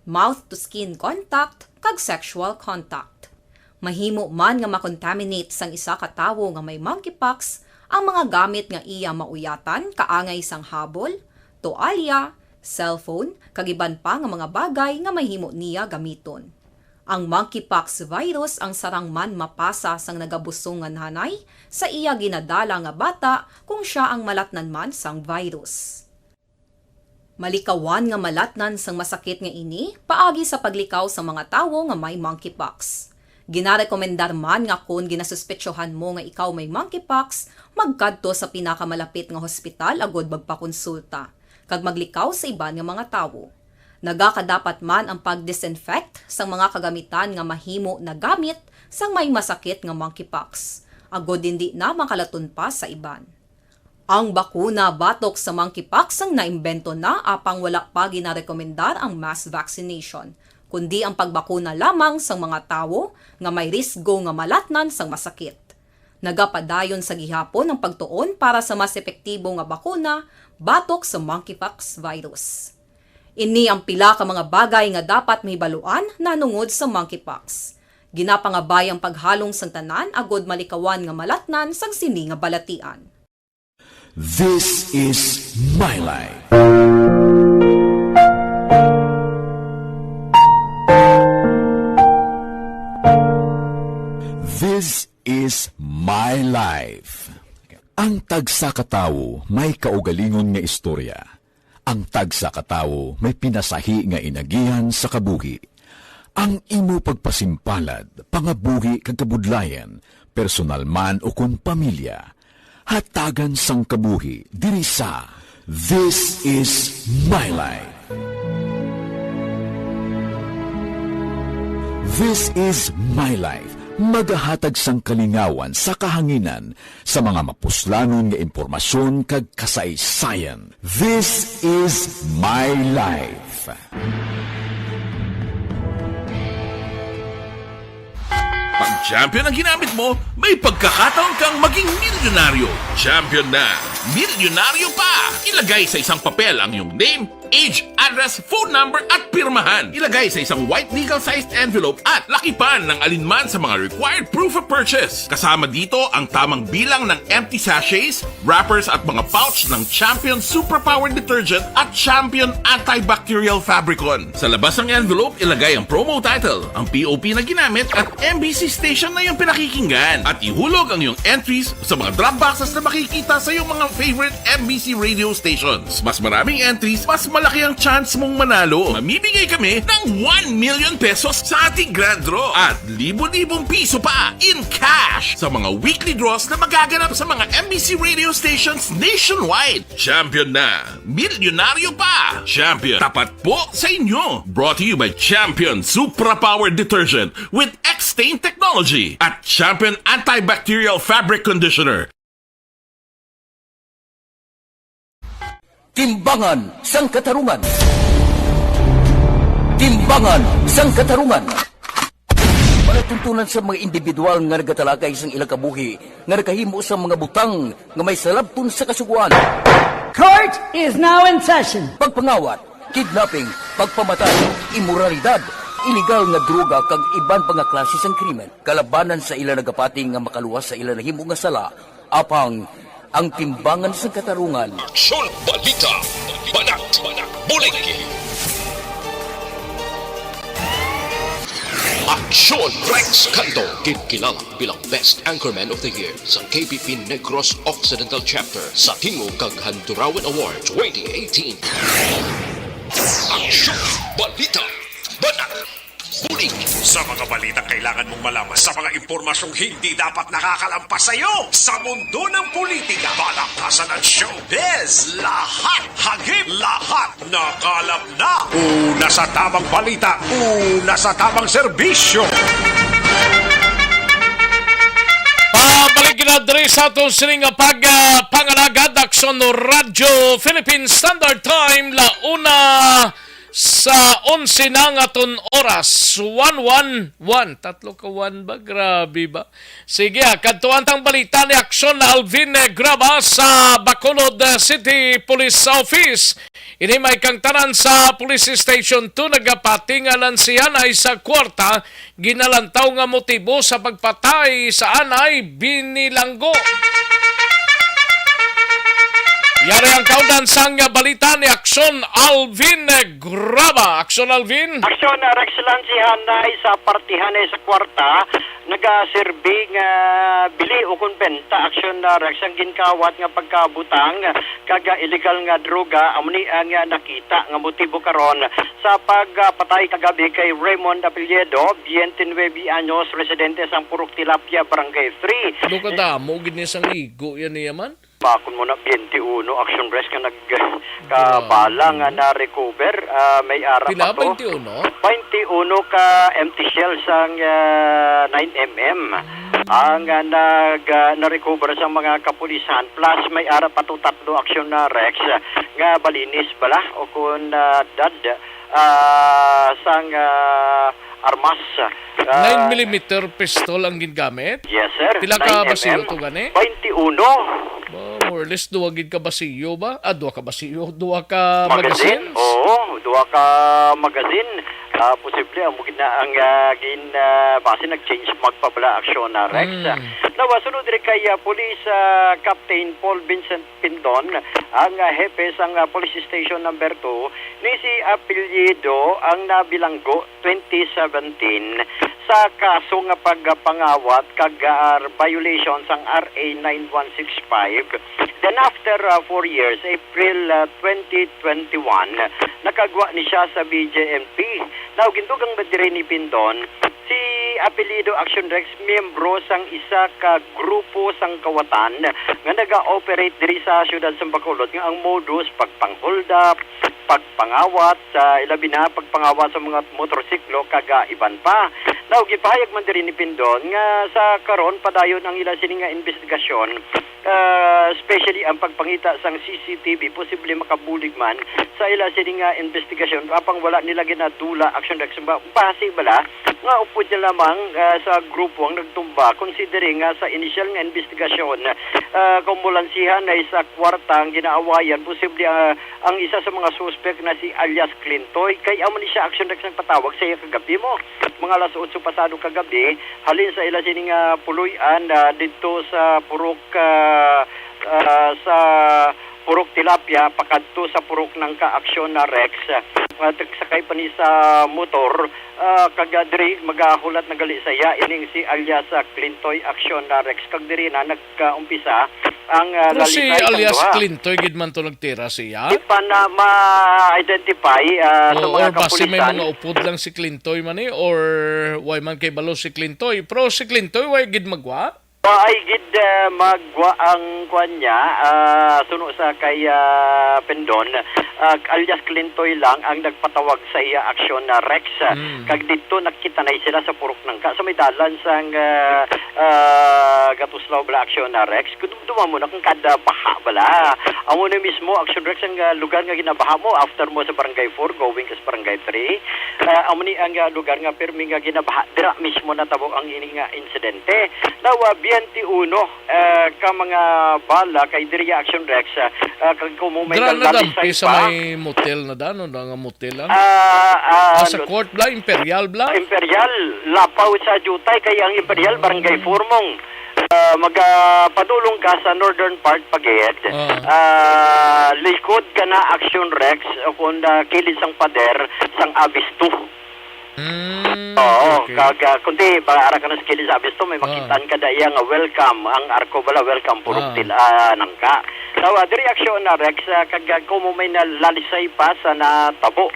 mouth-to-skin contact, kag sexual contact. Mahimo man nga makontaminate sang isa ka tawo nga may monkeypox ang mga gamit nga iya mauyatan, kaangay sang habol, toalya, cellphone, kag iban pa nga mga bagay nga mahimo niya gamiton. Ang monkeypox virus ang sarang man mapasa sang nagabusong nga nanay sa iya ginadala nga bata kung sia ang malatnan man sang virus. Malikawan nga malatnan sang masakit nga ini paagi sa paglikaw sang mga tawo nga may monkeypox. Ginarekomendar man nga kon ginasuspetsohan mo nga ikaw may monkeypox, magkadto sa pinakamalapit nga hospital agud magpakonsulta kag maglikaw sa iban nga mga tawo. Nagakadapat man ang pag-disinfect sang mga kagamitan nga mahimo nagamit sang may masakit nga monkeypox, agud indi na makalaton pa sa iban. Ang bakuna batok sa monkeypox ang naimbento na, apang wala pa ginarekomendar ang mass vaccination, kundi ang pagbakuna lamang sang mga tawo nga may risgo nga malatnan sang masakit. Nagapadayon sa gihapon ang pagtuon para sa mas epektibo nga bakuna batok sa monkeypox virus. Ini ang pila ka mga bagay nga dapat mahibaluan nahanungod sa monkeypox. Ginapangabay ang paghalong sang tanan agud malikawan nga malatnan sang sini nga balatian. This is my life. This is my life. Ang tagsa ka tawo may kaugalingon nga istorya. Ang tagsa ka tawo may pinasahi nga inagihan sa kabuhi. Ang imo pagpasimpalad, pangabuhi kag kabudlayan, personal man ukon pamilya, hatagan sang kabuhi diri sa This Is My Life. This Is My Life, magahatag sang kalingawan sa kahanginan sa mga mapuslanon nga impormasyon kag kasaysayan. This Is My Life. Pag champion ang ginamit mo, may pagkakataon kang maging milyonaryo. Champion na, milyonaryo pa! Ilagay sa isang papel ang iyong name, age, address, phone number, at pirmahan. Ilagay sa isang white legal-sized envelope at lakipan ng alinman sa mga required proof of purchase. Kasama dito ang tamang bilang ng empty sachets, wrappers, at mga pouch ng Champion Superpower Detergent at Champion Antibacterial Fabricon. Sa labas ng envelope, ilagay ang promo title, ang P O P na ginamit, at M B C station na iyong pinakikinggan. At ihulog ang iyong entries sa mga drop boxes na makikita sa iyong mga favorite M B C radio stations. Mas maraming entries, mas malaki ang chance mong manalo. Mamimigay kami ng one million pesos sa ating grand draw at libo-libong piso pa in cash sa mga weekly draws na magaganap sa mga M B C radio stations nationwide. Champion na, milyonaryo pa! Champion, tapat po sa inyo! Brought to you by Champion Supra Power Detergent with X-Stain Technology at Champion Antibacterial Fabric Conditioner. Timbangan sang Katarungan. Timbangan sang Katarungan. Palatuntunan sa mga individual nga nagatalakay sang ilang kabuhi nga nakahimo sa mga butang nga may salabton sa Kasugoan. Court is now in session. Pagpangawat, kidnapping, pagpamatay, imoralidad, iligal nga droga kag iban pa nga klase sang krimen kalabanan sa ila nagapati nga makaluwas sa ila nahimo nga sala, apang ang timbangan sang katarungan. Aksyon, balita, banat, bulig. Aksyon, Rex Canto, ginkilala bilang Best Anchorman of the Year sa K P P Negros Occidental Chapter sa Tingog kag Handurawan Award twenty eighteen. Aksyon, balita, banat, bulig. Sa mga balitang kailangan mong malaman, sa mga impormasyong hindi dapat nakakalampas sa iyo, sa mundo ng politika, palakasan at showbiz, lahat hagip, lahat Nakalap na. Una sa tamang balita, una sa tamang serbisyo. Pabalik na diri sa aton sini nga pag, ah, pangalagad, Aksyon Radyo Philippine Standard Time, la una sa onse na nga aton oras. One one one. Tatlo ka one ba? Grabe ba? Sige, ah, kadtuan tang balita ni Aksyon Alvin, eh, Graba sa Bacolod, eh, City Police Office. Ini may kang tanan sa Police Station two nagapati nga nansihan ay sa kwarta ginalantaw nga motibo sa pagpatay sa anay binilanggo. Yari ang kaundan sang balita ni Aksyon Alvin Graba. Aksyon Alvin. Aksyon, ah, Rex Lansihanay sa partihanay sa kwarta, nagaserbi nga bili o kon benta, Aksyon, ah, Rex, ang ginkawat nga pagkabutang kag, ah, illegal nga droga, amo ni ang, ah, nakita nga motibo karon sa pagpatay kagabi kay Raymond Apelyedo, twenty-nine anyos, residente sang Purok Tilapia, Barangay three. Ano kadamo gid ni sang igo yan niya man? Bakon mo na twenty-one, Aksyon Rex, nga nag-, ka Grabe. bala nga na-recover, ah, may ara Pila? pa to. Twenty-one? Twenty-one ka empty shells ang, ah, nine M M. Ang, ah, nag, ah, na-recover sa mga kapulisan, plus may ara pa to tatlo, Aksyon, ah, Rex, ah, nga balinis bala o kun, ah, dad, ah, sang, ah, armas. Ah, Nine millimeter pistol ang gingamit? Yes, sir. Pila ka Nine M M. basiyo to gani? Twenty-one. Ba, more or less, duha gid ka basiyo ba? Ah, duha ka basiyo, duha ka Magazine? magazines? Oo, duha ka magazine. Ah, posible, amo gid na ang, ah, gin, ah, base nag-change mag pa bala, Aksyon, ah, Rex. Hmm. Now, ah, sunod diri kay, ah, Police, ah, Captain Paul Vincent Pindon, ang, ah, hepe sang, ah, Police Station Number Two, ni si Apelyido ang nabilanggo twenty seventeen sa kaso nga pagpangawat kag, ah, violation sang R A nine one six five. Then after, ah, four years, April, ah, twenty twenty-one, nakagwa ni siya sa B J M P. Now, gindugang ba diri ni Pindon, si Apelyido Action Rex, miyembro sang isa ka grupo sang kawatan nga naga-operate diri sa siyudad sa Bacolod, nga ang modus pagpang-hold up, pagpangawat, sa ilabi na pagpangawat sa mga motorsiklo kag, ah, iban pa. Now, gipahayag man diri ni Pindon nga sa karon padayon ang ila sini nga investigasyon, ah, especially ang pagpangita sang C C T V, posible makabulig man sa ila sini nga investigasyon apang wala nila ginadula, Action Rex, ba-, base bala nga upod niya lamang, ah, sa grupo ang nagtumba, considering nga sa inisyal nga investigasyon, ah, kung mulansihan na sa kwarta ang ginaawayan, posible, ah, ang isa sa mga suspek na si alias Clintoy, kay amo ni siya, Action Rex, nagpatawag sa iya kagabi mo, mga alas otso pasado kagabi, halin sa ila sini nga puloy-an, ah, didto sa Purok, ah, ah, sa Purok Tilapia pakadto sa Purok Nangka, Action na Rex. Ah, nagsakay pa ni sa motor, ah, kag, ah, diri magahulat na gali sa iya ining si alias, ah, Clintoy, Action na Rex, kag diri na nagkaumpisa ang, ah, Pero si lalisay sang alias duha. Clintoy gid man to nagtira siya? Di pa na ma-identify, ah, sa Oo, mga or basi may kapulisan. Mga upod lang si Clintoy man eh, or way man kay balo si Clintoy. Pero si Clintoy, way gid magwa? Ay gid, eh, magwa ang kwan niya, ah, suno sa kay, ah, Pendon, ah, alias Clintoy lang ang nagpatawag sa iya aksyon na Rex. Mm. Kag dito nagkitanay sila sa Purok Nangka, sa may dalan sang, ah, ah, Gatuslaw bala aksyon na Rex. Kung dumduma mo na kung kada baha bala. Amo na mismo aksyon Rex ang, ah, lugar nga ginabaha mo after mo sa Barangay four, going ka sa Barangay three. Ah, amo ni ang, ah, lugar nga pirmi nga ginabaha. Dira mismo natabo ang ini nga insidente. Now, ah, twenty-one, ah, ka mga bala kay diri action Rex, ah, ah, kag kung mo may Dira na nalalisay dampi sa pa. May motel na dano, na nga motel lang. Ah, ah, Ah, sa lut- court bla, Imperial bla? Imperial, lapaw sa Jutay, kay ang Imperial, Barangay Formong. Ah, magapadulong ka sa northern part, pagid. Ah. Ah, likod ka na Action Rex, o kung, ah, kilid sang pader, sang Abisto. Mm, Oo, okay. Kag, ah, kundi, ba, ara ka na sa kilid sa Abisto, may Ah. makitaan ka da iya nga welcome, ang arko bala, welcome, Purok Ah. Til-, ah, Nangka. So, ah, diri aksyon na, Rex, ah, kag, ah, kung mo may nalalisay pa sa natabo,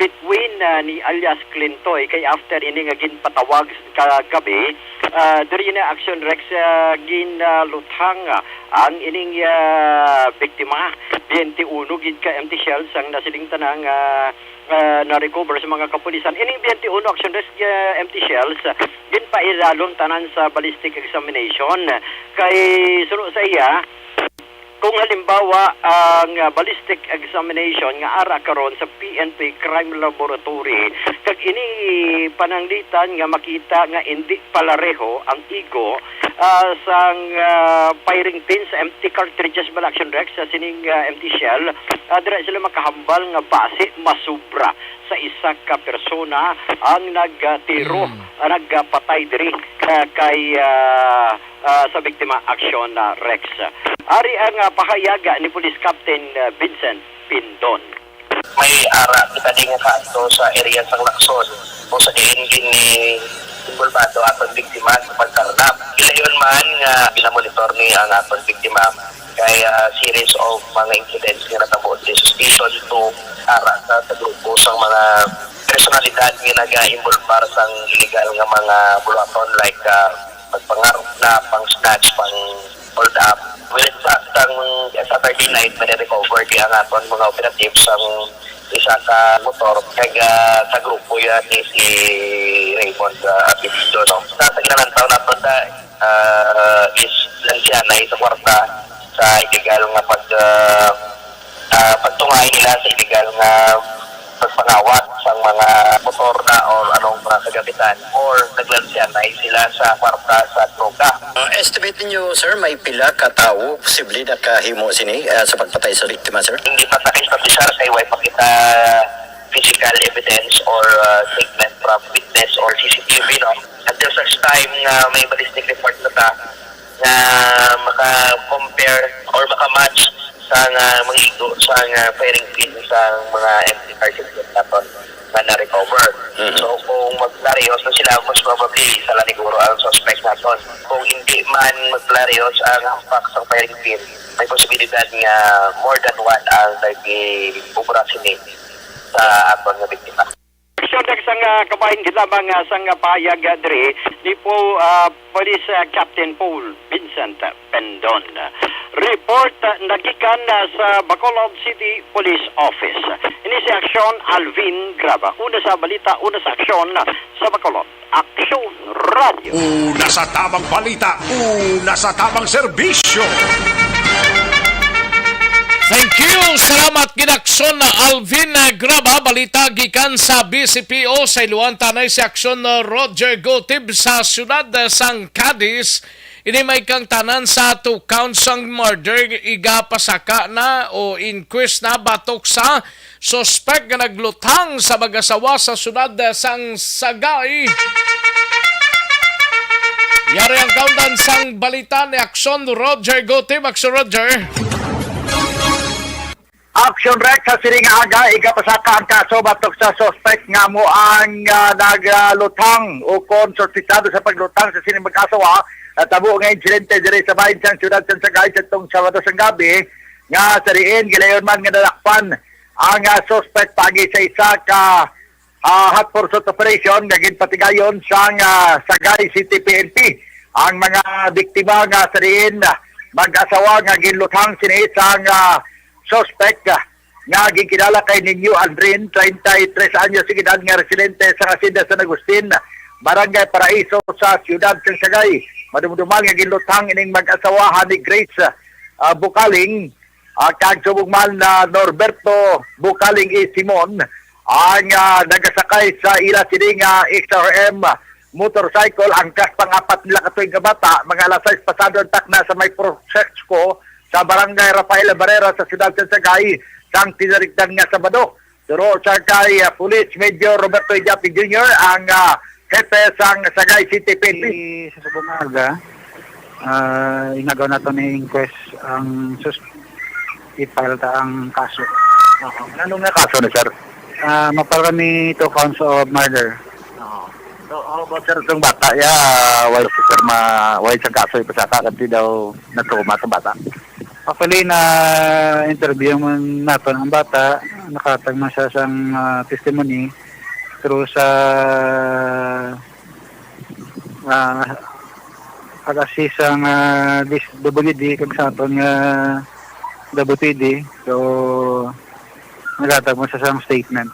Between, ah, ni alias Clintoy, kay after ini nga ginpatawag kagabi, ah, diri na Action Rex, ah, gin, ah, luthang, ah, ang ining, ah, biktima. Twenty-one gid ka empty shells ang nasiling tanang, ah, ah, na-recover sa mga kapulisan. Ining twenty-one Action Rex, ah, empty shells, ah, ginpailalom tanan sa ballistic examination. Kay suno sa iya, kung halimbawa, ang, ah, ballistic examination nga ara karon sa P N P Crime Laboratory, kag ini pananglitan nga makita nga indi palareho ang igo, ah, sang, ah, firing pin sa empty cartridges bala, Action Rex, sa sining, ah, empty shell, ah, dira sila makahambal nga basi masubra sa isa ka persona ang nagtiro, Mm. ah, nagpatay diri, ah, kay, ah, ah, sa biktima, Action, ah, Rex. Ari ang, ah, pahayag ni Police Captain, ah, Vincent Pindon. May ara kita di nga kaso sa area sang Lacson, kung sa diin gini involvado aton biktima sa pagkarnap. Gilayon man nga ginamonitor ni ang aton biktima kay, ah, series of mga incidents nga natabo sa station to ara sa, sa grupo sang mga personalidad nga naga-involbar sang illegal nga mga buluhaton, like, ah, pagpangarap na, pang snatch, pang hold up. Well, sa, sang Saturday night, may recover di ang aton mga operatives ang isa ka motor, kag, ah, sa grupo yan ni si Raymond, ah, Apelido, no? Sa, sa ginalantaw naton sa, ah, is lansianay sa kwarta sa illegal nga pag, ah, ah, pagtungay nila sa illegal nga pagpangawat sang mga motor na or anong mga kagamitan, or naglansianay sila sa kwarta sa droga. Uh, estimate ninyo, sir, may pila ka tawo posible nakahimo sini, uh, sa pagpatay sa biktima, sir? Hindi pa ta ka-establish, sir, kay way pa kita physical evidence or, uh, statement from witness or C C T V, no? Until such time nga may ballistic report na ta nga maka-compare or maka-match sa nga mga igo sa nga firing pin sa mga empty cartridges naton nga na-recover. Mhm. So, kung maglariyos na sila, most probably, isa lang siguro ang suspect naton. Kung hindi man maglariyos ang hampak sa firing pin, may posibilidad nga more than one ang nag-obra sini sa aton nga biktima. Action Rex, sang, ah, kabahin gid lamang, ah, sang, ah, pahayag, ah, diri ni po, ah, Police, ah, Captain Paul Vincent Pendon. Report, ah, nagikan, ah, sa Bacolod City Police Office. Ini si Action Alvin Graba. Una sa balita, una sa aksyon, ah, sa Bacolod. Aksyon Radio. Una sa tamang balita, una sa tamang serbisyo. Thank you. Salamat, Ginaksyon na Alvin, eh, Graba. Balita gikan sa B C P O sa Iloan, tanay si Aksyon na Roger Gotib sa siyudad, eh, sang Cadiz. Ini may kangtanan sa two counts sang murder, igapasaka na o inquest na batok sa suspek nga nagluthang sa mag-asawa sa siyudad sang Sagay. Yari ang kaundan sang balita ni Aksyon Roger Gotib. Aksyon Roger. Action Rex, sa sining nga aga, igapasaka ang kaso batok sa suspek nga amo ang, ah, nagluthang o kon suspetsado sa pagluthang sa sining mag-asawa. Natabo nga insidente diri sa bahin sang siyudad sang Sagay sa tong Sabado sang gabi, nga sa diin gilayon man nga nadakpan ang, ah, suspect paagi sa isa ka, ah, hot pursuit operation nga ginpatigayon sang, ah, Sagay City P N P. Ang mga biktima nga sa diin, ah, mag-asawa nga ginluthang sini sang, ah, suspect, ah, nga ginkilala kay Ninyo Aldrin, treinta y tres anyos ang edad, nga residente sa Hacienda San Agustin, Barangay Paraiso sa siyudad sang Sagay. Madumduman nga ginluthang ining mag-asawa ni Grace, ah, Bukaling, ah, kag subong man na Norberto Bukaling E. Simon ang, ah, nagasakay sa ila sini nga X R M motorcycle, angkas pang apat nila ka tuig nga bata, mga alas sais pasado ang takna sa may Prosexco sa Barangay Rafael Barrera sa siyudad sa Sagay sang tinarigdan nga Sabado. Turo sa kay, ah, Police Major Roberto Idiapi Junior ang, ah, hepe sang Sagay City P N P. Sa subong nga aga, ah, inagaw nato ni inquest ang sus-, i-file ta ang kaso. Oo. Ano nga kaso ni sir? Ah, mapal kami two counts of murder. Oo. So, how about, sir, itong bata? Ya, why, sir, ma-, why sa kaso ipasaka? Kasi daw na-trauma sa bata. Actually, na-interview man nato ang bata. Nakatag man siya sang, ah, testimony through sa, ah, pag-assist sang, ah, dis-, W D kag sa aton nga W T D. So, naghatag man siya sang statement.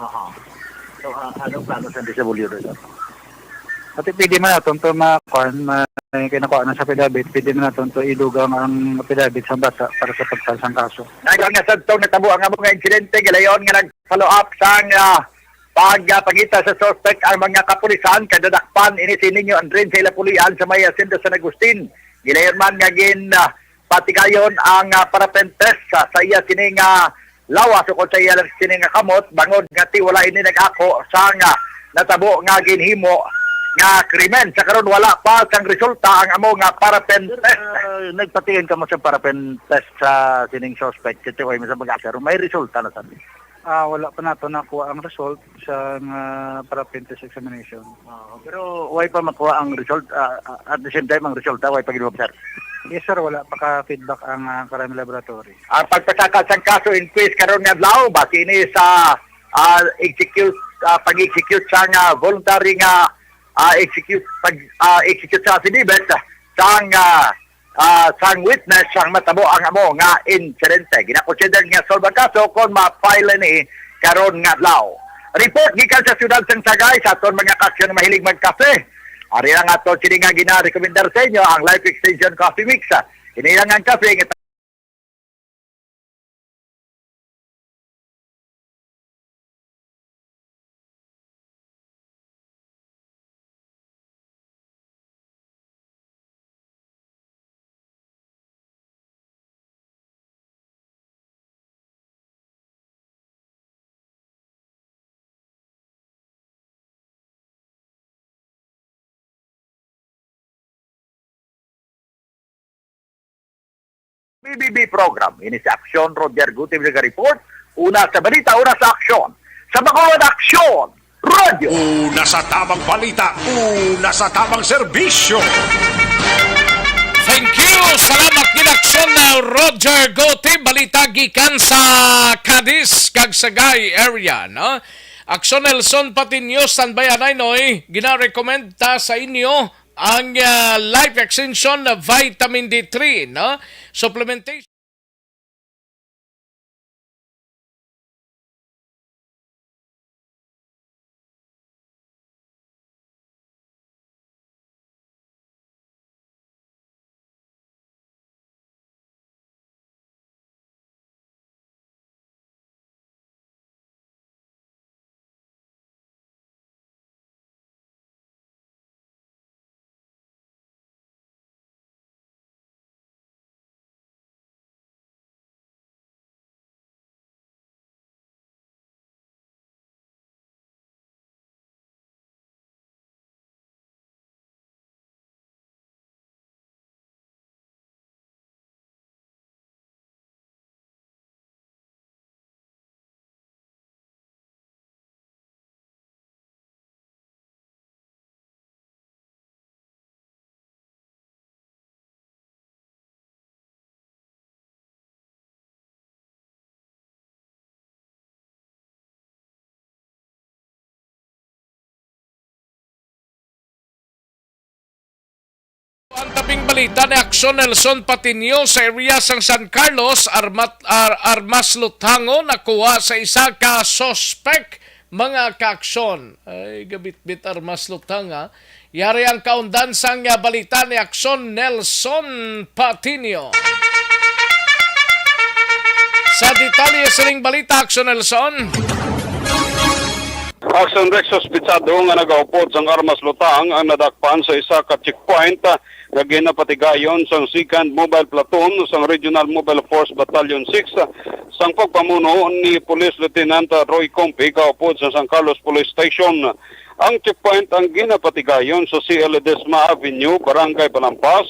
Aha. So, ah, anong plano sa D S W D, sir? Ati, pwede man naton to ma-, kuan, ma-, kay nakuha na sa affidavit, pwede man naton to idugang ang affidavit sa bata para sa pagfile sang kaso. Dagan nga sadtong natabo ang amo nga insidente, gilayon nga nag-follow up sang, ah, pagpangita sa suspect ang mga kapulisan, kay nadakpan ini si Niño Andrin sa ila pulian sa may Hacienda San Agustin. Gilayon man nga gin, ah, patigayon ang, ah, paraffin test sa, sa iya sini nga lawas ukon sa iya lang sini nga kamot, bangod nga ti wala ini nag-ako sang, ah, natabo nga ginhimo nga krimen. Sa karon, wala pa sang resulta ang amo nga paraffin Sir, test. Ah, nagpatigayon kamo sa paraffin test sa sining suspect, kay way man sa pag-asa, may resulta na, sir? Ah, wala pa nato nakuha ang result sa nga paraffin test examination. Oo, pero way pa makuha ang result, ah, ah, at the same time, ang resulta, way pa gid, sir? Yes, sir. Wala pa ka-feedback ang, ah, crime laboratory. Ang pagpasaka sang kaso, inquest karon nga adlaw, base ini sa, ah, execute, ah, pag-execute sang, ah, voluntary nga, ah, execute, pag, ah, execute sa affidavit sang, ah, ah, sang witness sang matabo ang amo nga insidente. Ginakonsider nga solve ang kaso kon ma-file ni karon nga adlaw. Report gikan sa siyudad sang Sagay sa aton mga kaaksyon nga mahilig magkape. Ari ang aton sini nga ginarekomendar sa inyo, ang Life Extension Coffee Mix. Ini lang ang kape nga B B B program. Ini si Aksyon Roger Guti nga report. Una sa balita, una sa aksyon. Sa Bacolod Aksyon Radio. Una sa tamang balita, una sa tamang serbisyo. Thank you. Salamat gid, Aksyon na Roger Guti. Balita gikan sa Cadiz kag Sagay area, no? Aksyon Nelson Patiño, standby anay, noy. Gina-recommend ta sa inyo ang, ah, Life Extension na Vitamin D three, no? Supplementation. Ang tabing balita ni Aksyon Nelson Patiño sa area sang San Carlos, armat-, ar-, armas lutangon nakuha sa isa ka suspek, mga kaaksyon. Ay, gabitbit armas lutang, ha? Yari ang kaundan sang, ah, balita ni Aksyon Nelson Patiño. Sa detalye sining balita, Aksyon Nelson. Aksyon Rex, suspitsado nga nagaupod sang armas lutang ang nadakpan sa isa ka checkpoint, ah, nga ginapatigayon sang Second Mobile Platoon sang Regional Mobile Force Battalion six, ah, sang pagpamuno ni Police Lieutenant Roy Compi, kaupod sa San Carlos Police Station. Ang checkpoint ang ginapatigayon sa C L Ledesma Avenue, Barangay Balampas,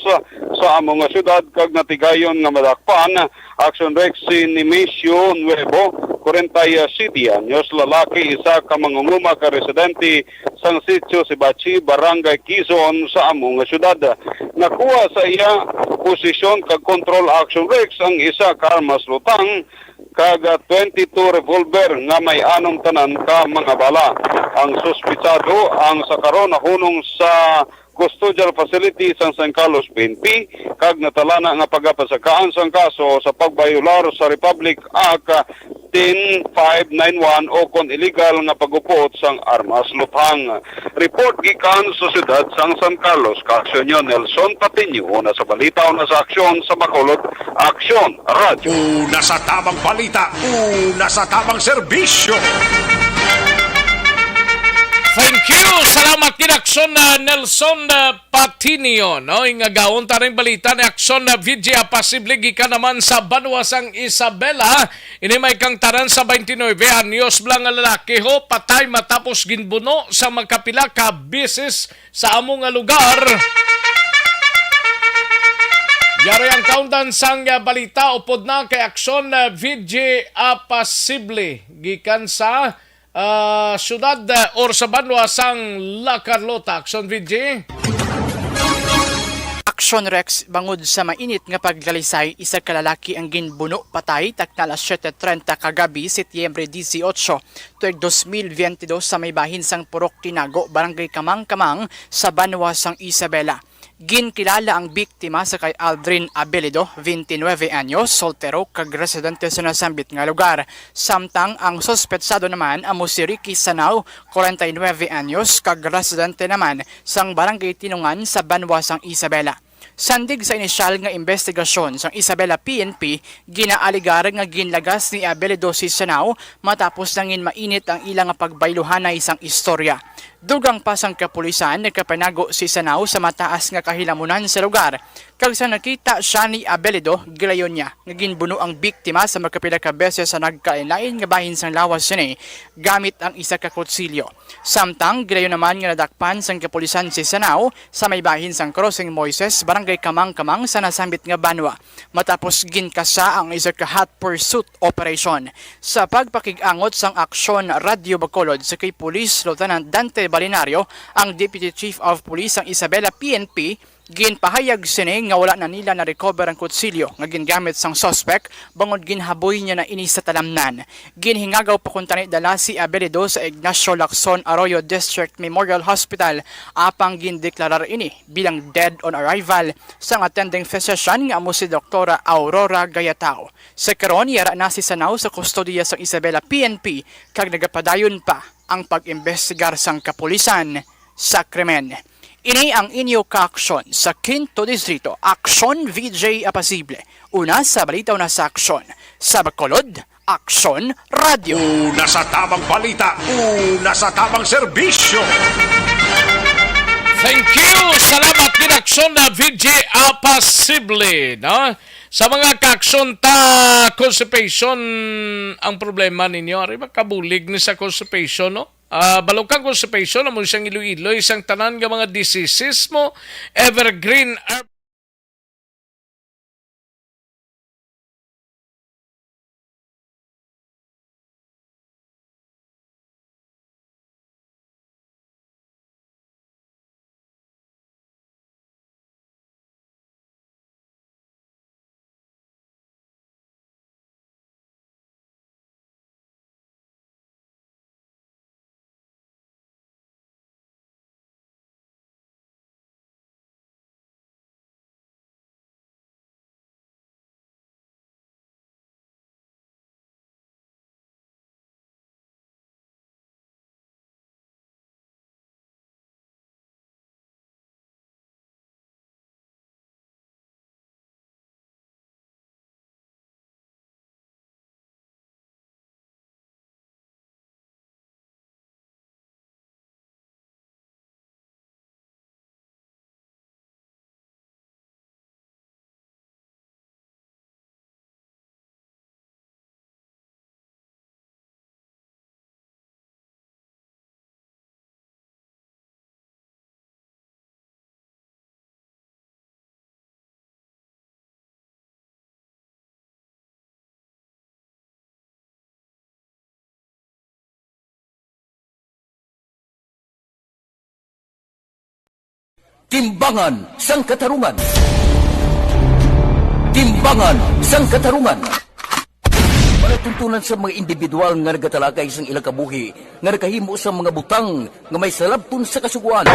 sa amo nga syudad, kag natigayon nga madakpan, Aksyon Rex, si Nemesio Nuevo, kwarenta y siete anyos, lalaki, isa ka mangunguma ka residente sang Sitio Sibachi, Barangay Quezon, sa amo nga syudad. Nakuha sa iya posisyon kag kontrol, Aksyon Rex, ang isa ka armas lutang kag, ah, twenty-two revolver nga may anom tanan ka mga bala. Ang suspitsado ang sa karon nahunong sa custodial facility sang San Carlos P N P kag natalana nga pagapasakaan sang kaso sa pagbayolar sa Republic Act ten five nine one o kon illegal nga pag-upot sang armas luthang. Report gikan sa siyudad sang San Carlos, Kaaksyon Nelson Patiño, una sa balita, una sa aksyon, sa Bacolod, Aksyon Radyo. Una sa tabang balita, una sa tabang serbisyo. Thank you. Salamat gid, Aksyon, ah, Nelson, ah, Patinio, no? Ingagaon ta ning balita ni Aksyon na V J Apasible gikan naman sa banwa sang Isabela. Ini may kangtanan sa twenty-nine anyos bala nga lalaki ho, patay matapos ginbuno sa magkapila ka beses sa amo nga lugar. Yari ang kaundan sang, ah, balita upod na kay Aksyon, ah, V J Apasible gikan sa ah, siyudad, ah, or sa banwa sang La Carlota. Aksyon, V J. Aksyon, Rex, bangod sa mainit nga paglalisay, isa ka lalaki ang ginbuno patay takna alas siete treinta kagabi, Setyembre dieciocho, tuig dos mil veintidós, sa may bahin sang Purok Tinago, Barangay Kamang-Kamang, sa banwa sang Isabela. Ginkilala ang biktima sa kay Aldrin Abelido, twenty-nine anyos, soltero kag residente sa nasambit nga lugar. Samtang ang suspetsado naman amo si Ricky Sanao, forty-nine anyos, kag residente naman sang Barangay Tinungan sa banwa sang Isabela. Sandig sa inisyal nga imbestigasyon sang Isabela P N P, ginaaligar nga ginlagas ni Abelido si Sanao matapos nangin mainit ang ila nga pagbayluhanay sang istorya. Dugang pa sang kapulisan, nagkapanago si Sanao sa mataas nga kahilamunan sa lugar, kag sa nakita siya ni Abelido, gilayon niya nga ginbuno ang biktima sa magkapila ka beses sa nagkalain-lain nga bahin sang lawas sini gamit ang isa ka kutsilyo. Samtang gilayon naman nga nadakpan sang kapulisan si Sanao sa may bahin sang Crossing Moises, Barangay Kamang-Kamang sa nasambit nga banwa, matapos ginkasa ang isa ka hot pursuit operation. Sa pagpakig-angot sang Aksyon Radyo Bacolod sa kay Police Lieutenant Dante Balinario, ang Deputy Chief of Police sang Isabela P N P, ginpahayag sini nga wala na nila na-recover ang kutsilyo nga gingamit sang suspect bangod ginhaboy niya na ini sa talamnan. Ginhingagaw pa kuntani dala si Abelido sa Ignacio Lacson Arroyo District Memorial Hospital, apang gindeklarar ini bilang dead on arrival sang attending physician nga amo si Doktora Aurora Gayatao. Sa karon, yara na si Sanao sa kustodiya sang Isabela P N P kag nagapadayon pa ang pag-imbestigar sang kapulisan sa krimen. Ini ang inyo kaaksyon sa Quinto Distrito, Aksyon V J Apasible. Una sa balita, una sa aksyon. Sa Bacolod, Aksyon Radyo. Una sa tabang balita, una sa tabang serbisyo. Thank you. Salamat gid, Aksyon na V J Apasible, no? Sa mga kaaksyon ta, constipation ang problema ninyo. Ari, makabulig ni sa constipation, no? Ah, balo kang constipation, amo siyang iloy-iloy sang tanan nga mga diseases mo. Evergreen Herb- Timbangan sang Katarungan. Timbangan sang Katarungan. Natuntunan sa mga individual nga nagatalakay sang ilang kabuhi nga nakahimo sa mga butang nga may salabton sa kasugoan.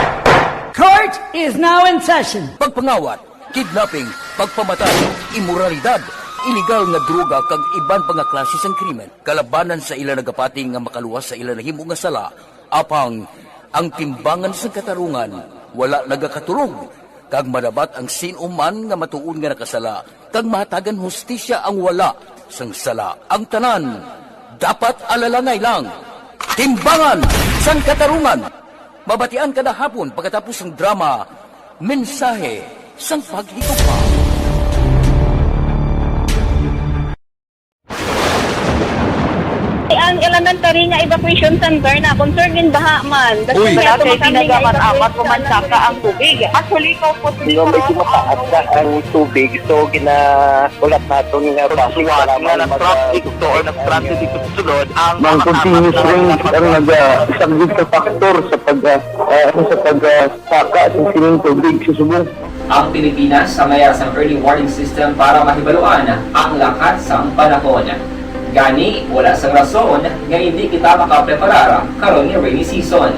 Court is now in session. Pagpangawat, kidnapping, pagpamatay, imoralidad, iligal nga droga kag iban pa nga klase sang krimen kalabanan sa ila nagapati nga makaluwas sa ila nahimo nga sala. Apang ang timbangan sang katarungan wala nagakatulog, kag madabat ang sin-o man nga matuod nga nakasala, kag mahatagan hustisya ang wala sang sala. Ang tanan dapat alalangay lang. Timbangan sang Katarungan. Mabatian kada hapon pagkatapos sang drama, Mensahe sang Paghigugma. Ang elementary nga evacuation center na concerned in baha man. Uy, dati tinaga man amat ko man saka ang tubig. Actually, ikaw po, medyo mataas na ang tubig, so ginahulat naton nga basi suwat nga nag-traffic to or nag-transit dito sa sulod ang mga continuous rain ang nag-, ah, isang good factor sa pag, ah, ah, sa pag, ah, saka sa sining tubig sa Subo. Ang Pilipinas ang mayara sang early warning system para mahibaluan ang lakat sang panahon. Gani, wala sang rason nga indi kita makapreparar karon nga rainy season.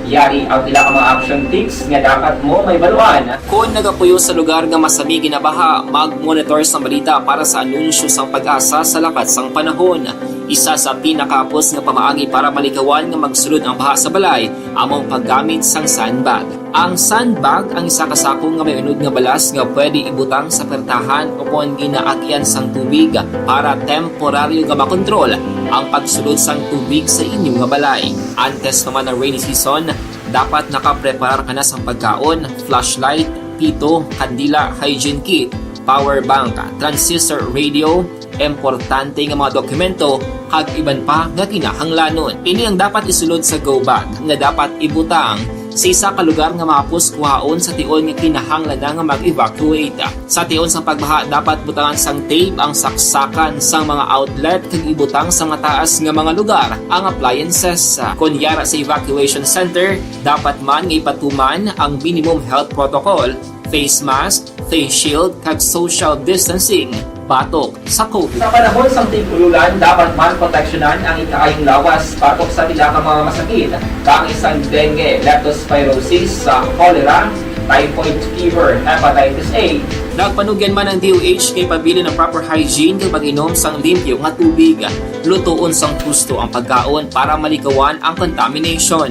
Yari ang pila ka mga action tips nga dapat mo mahibaluan. Kon nagapuyo sa lugar nga masami ginabaha, mag-monitor sang balita para sa anunsyo sang PAGASA sa lakat sang panahon. Isa sa pinakahapos nga pamaagi para malikawan nga magsulod ang baha sa balay amo ang paggamit sang sandbag. Ang sandbag ang isa ka sako nga may unod nga balas nga pwede ibutang sa pertahan o kon ginaagyan sang tubig para temporaryo nga makontrol ang pagsulod sang tubig sa inyo nga balay. Antes pa man ang rainy season, dapat nakapreparar ka na sang pagkaon, flashlight, pito, kandila, hygiene kit, power bank, transistor radio, importante nga mga dokumento, kag iban pa nga kinahanglanon. Ini ang dapat isulod sa go bag nga dapat ibutang sa isa ka lugar nga mahapos kuhaon sa tion nga kinahanglan na nga mag-evacuate. Sa tion sang pagbaha, dapat butangan sang tape ang saksakan sang mga outlet kag ibutang sa mataas nga mga lugar ang appliances. Kon yara sa evacuation center, dapat man nga ipatuman ang minimum health protocol, face mask, face shield, kag social distancing batok sa COVID. Sa panahon sang tig-ululan, dapat man proteksyonan ang ikaayong lawas batok sa pila ka mga masakit, kaangay sang dengue, leptospirosis, sa cholera, typhoid fever, hepatitis A. Nagpanugyan man ang D O H nga ipabilin ang proper hygiene kag mag-inom sang limpyo nga tubig. Lutoon sang husto ang pagkaon para malikawan ang contamination.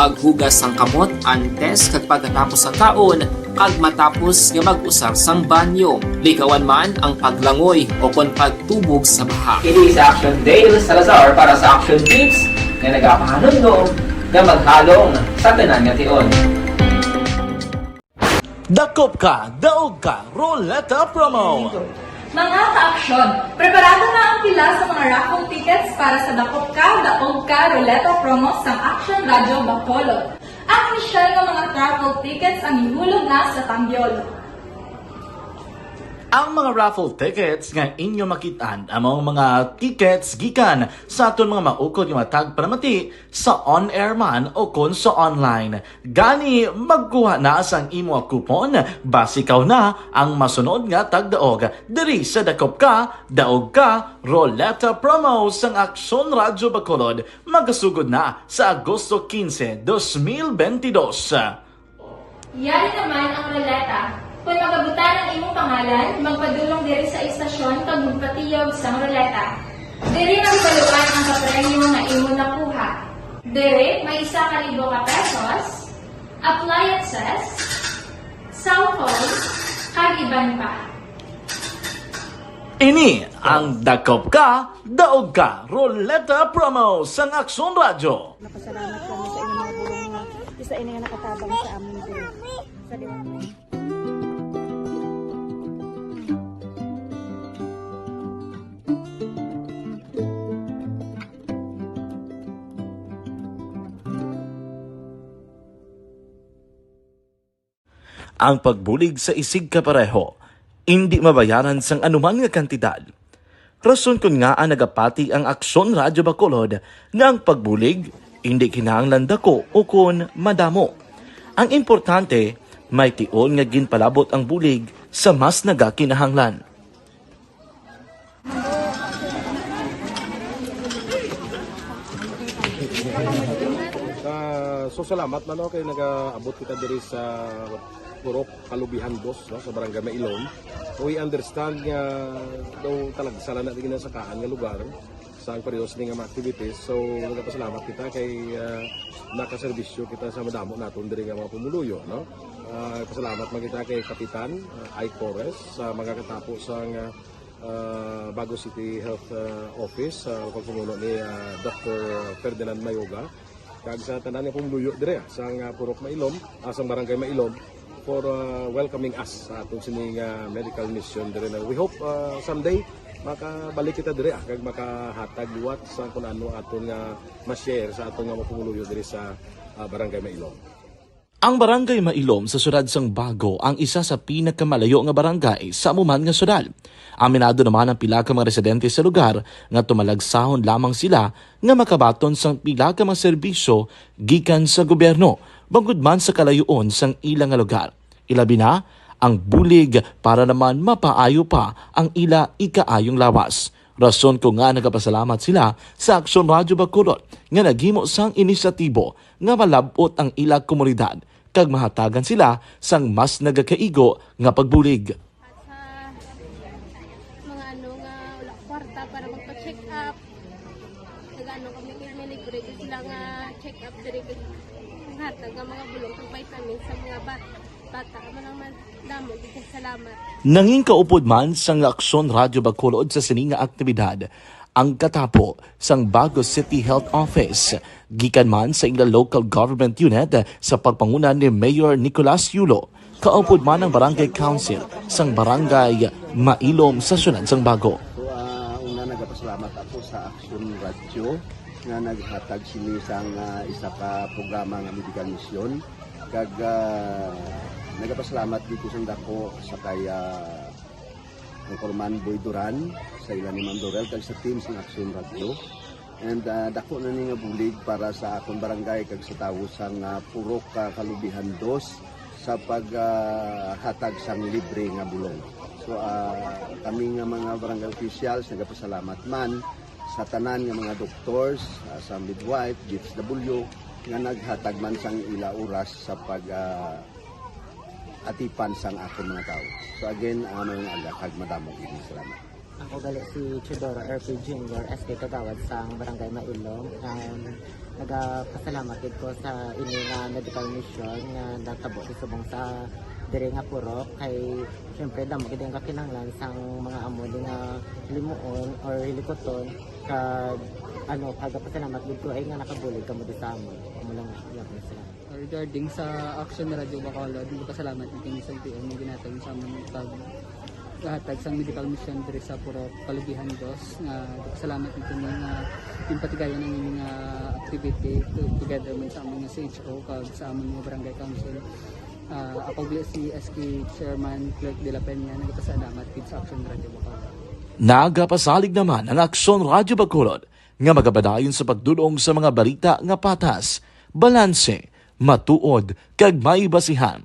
Maghugas sang kamot antes kag pagkatapos sang kaon, kag matapos nga mag-usar sang banyo. Likawan man ang paglangoy o kon pagtubog sa baha. Ini si Action Dale Salazar para sa Action Tips nga nagapahanumdom nga maghalong sa tanan nga tion. Dakop ka, daog ka, Roleta Promo! Mga ka-aksyon, preparado na ang pila sa mga raffle tickets para sa Dakop Ka, Daog Ka Roleta Promo sang Action Radio Bacolod. Ang inisyal nga mga raffle tickets ang ihulog na sa tambyol. Ang mga raffle tickets nga inyo makit-an amo ang mga tickets gikan sa aton mga maukod nga mga tagpanamati sa on-air man o kon sa online. Gani, magkuha na sang imo coupon, basi ikaw na ang masunod nga tagdaog diri sa Dakop Ka, Daog Ka, Roleta Promo sang Aksyon Radyo Bacolod, magasugod na sa Agosto quince, dos mil bentidós. Yari naman ang roleta. Kung magabutang ang imong pangalan, magpadulong diri sa istasyon kag magpatiyog sang roleta. Diri mahibaluan ang kapremyo nga imo nakuha. Diri may isa ka libo ka pesos, appliances, cellphone, kag iban pa. Ini ang Dakop Ka, Daog Ka, Roleta Promo sang Aksyon Radyo. Napasalamat kami sa inyong mga pulong nga isa ini nga nakatabang sa amin diri. Sa liwanag. Ang pagbulig sa isigkapareho indi mabayaran sang anuman nga kantidad. Rason kon ngaa nagapati ang Aksyon Radyo Bacolod nga ang pagbulig indi kinahanglan dako ukon madamo. Ang importante, may tion nga ginpalabot ang bulig sa mas nagakinahanglan. Ah, so salamat man, no, kay nagaabot kita diri sa Purok Kalubihan Dos, no, sa Barangay Mailom. We understand nga daw talagsa lang na di ginasakaan nga lugar sa ang parehas ni nga mga activities. So nagapasalamat kita kay ah, nakaserbisyo kita sa madamo naton diri nga mga pumuluyo, no. Ah, pasalamat man kita kay Kapitan ah, Ike Torres sa mga katapo sa nga ah, Bago City Health ah, Office sa pagpamuno ni ah, Doctor Ferdinand Mayoga, kag sa tanan nga pumuluyo dire ah, sa nga Purok Mailom, ah, sa Barangay Mailom, for ah, welcoming us sa aton sining ah, medical mission dire na we hope ah, someday makabalik kita dire ah, kag makahatag liwat sa kung ano aton nga ma-share sa aton nga mga pumuluyo dire sa ah, Barangay Mailom. Ang Barangay Mailom sa siyudad sang Bago ang isa sa pinakamalayo nga barangay sa amo man nga siyudad. Aminado naman ang pila ka mga residente sa lugar nga tumalagsahon lamang sila nga makabaton sang pila ka mga serbisyo gikan sa gobyerno, bangod man sa kalayoon sang ila nga lugar. Ilabi na ang bulig para naman mapaayo pa ang ila ikaayong lawas. Rason ko nga nagapasalamat sila sa Aksyon Radyo Bacolod nga naghimo sang inisyatibo nga malab-ot ang ila komunidad kag mahatagan sila sang mas nagakaigo nga pagbulig. At sa mga ano nga wala kwarta para magpa-check up, nag-ano kami, may libre ko sila nga check up diri, kag hatag nga mga bulong kag vitamins sa mga bat bata. Amo lang man, damo gid kay salamat. Nangin kaupod man sang Aksyon Radyo Bacolod sa sini nga aktibidad ang katapo sang Bago City Health Office, gikan man sa ila local government unit sa pagpanguna ni Mayor Nicolas Yulo, kaupod man ang Barangay Council sang Barangay Mailom sa siyudad sang Bago. So, ah, una, nagapasalamat ako sa Aksyon Radyo nga naghatag sini sang ah, isa ka programa nga medical mission. Kag ah, nagapasalamat dito sa dako sa kay ah, Anchorman Boy Duran, sa ila ni Ma'am Dorel, kag sa team sang Aksyon Radyo. And ah, dako na ni nga bulig para sa akon barangay kag sa tawo sang ah, Purok ah, Kalubihan Dos sa paghatag sang libre nga bulong. So ah, kami nga mga barangay officials nagapasalamat man sa tanan nga mga doctors, ah, sa midwife, D S W, nga naghatag man sang ila oras sa pag ah, atipan sang akon mga tawo. So again, ah, mayong aga kag madamo gid nga salamat. Ako gali si Teodoro R P Junior, S K Kagawad sang Barangay Mailom. Um, nagapasalamat gid ko sa ini nga medical mission nga natabo sa subong sa diri nga purok. Kay syempre, damo gid ang kakinahanglan sang mga amo di nga hilimuon or hilikuton. Kag ano, nagapasalamat gid ko ay nga nakabulig kamo di sa amon. Amo lang, iya ko na sila. Regarding sa Action Radio Bacolod, nagpasalamat gid kami sa L T O nga ginhatag sa amon pag hatag sang medical mission diri sa Purok Kalubihan Dos. Nga nagpasalamat gid kami nga ginpatigayon ang inyong nga activity to-, together man sa amon nga C H O kag sa amon nga barangay council. Ah, ako gali si S K Chairman Clerk de la Peña, nagpasalamat gid sa Action Radio Bacolod. Nagapasalig naman ang Aksyon Radio Bacolod nga magapadayon sa pagdul-ong sa mga balita nga patas, balanse, matuod, kag may basihan.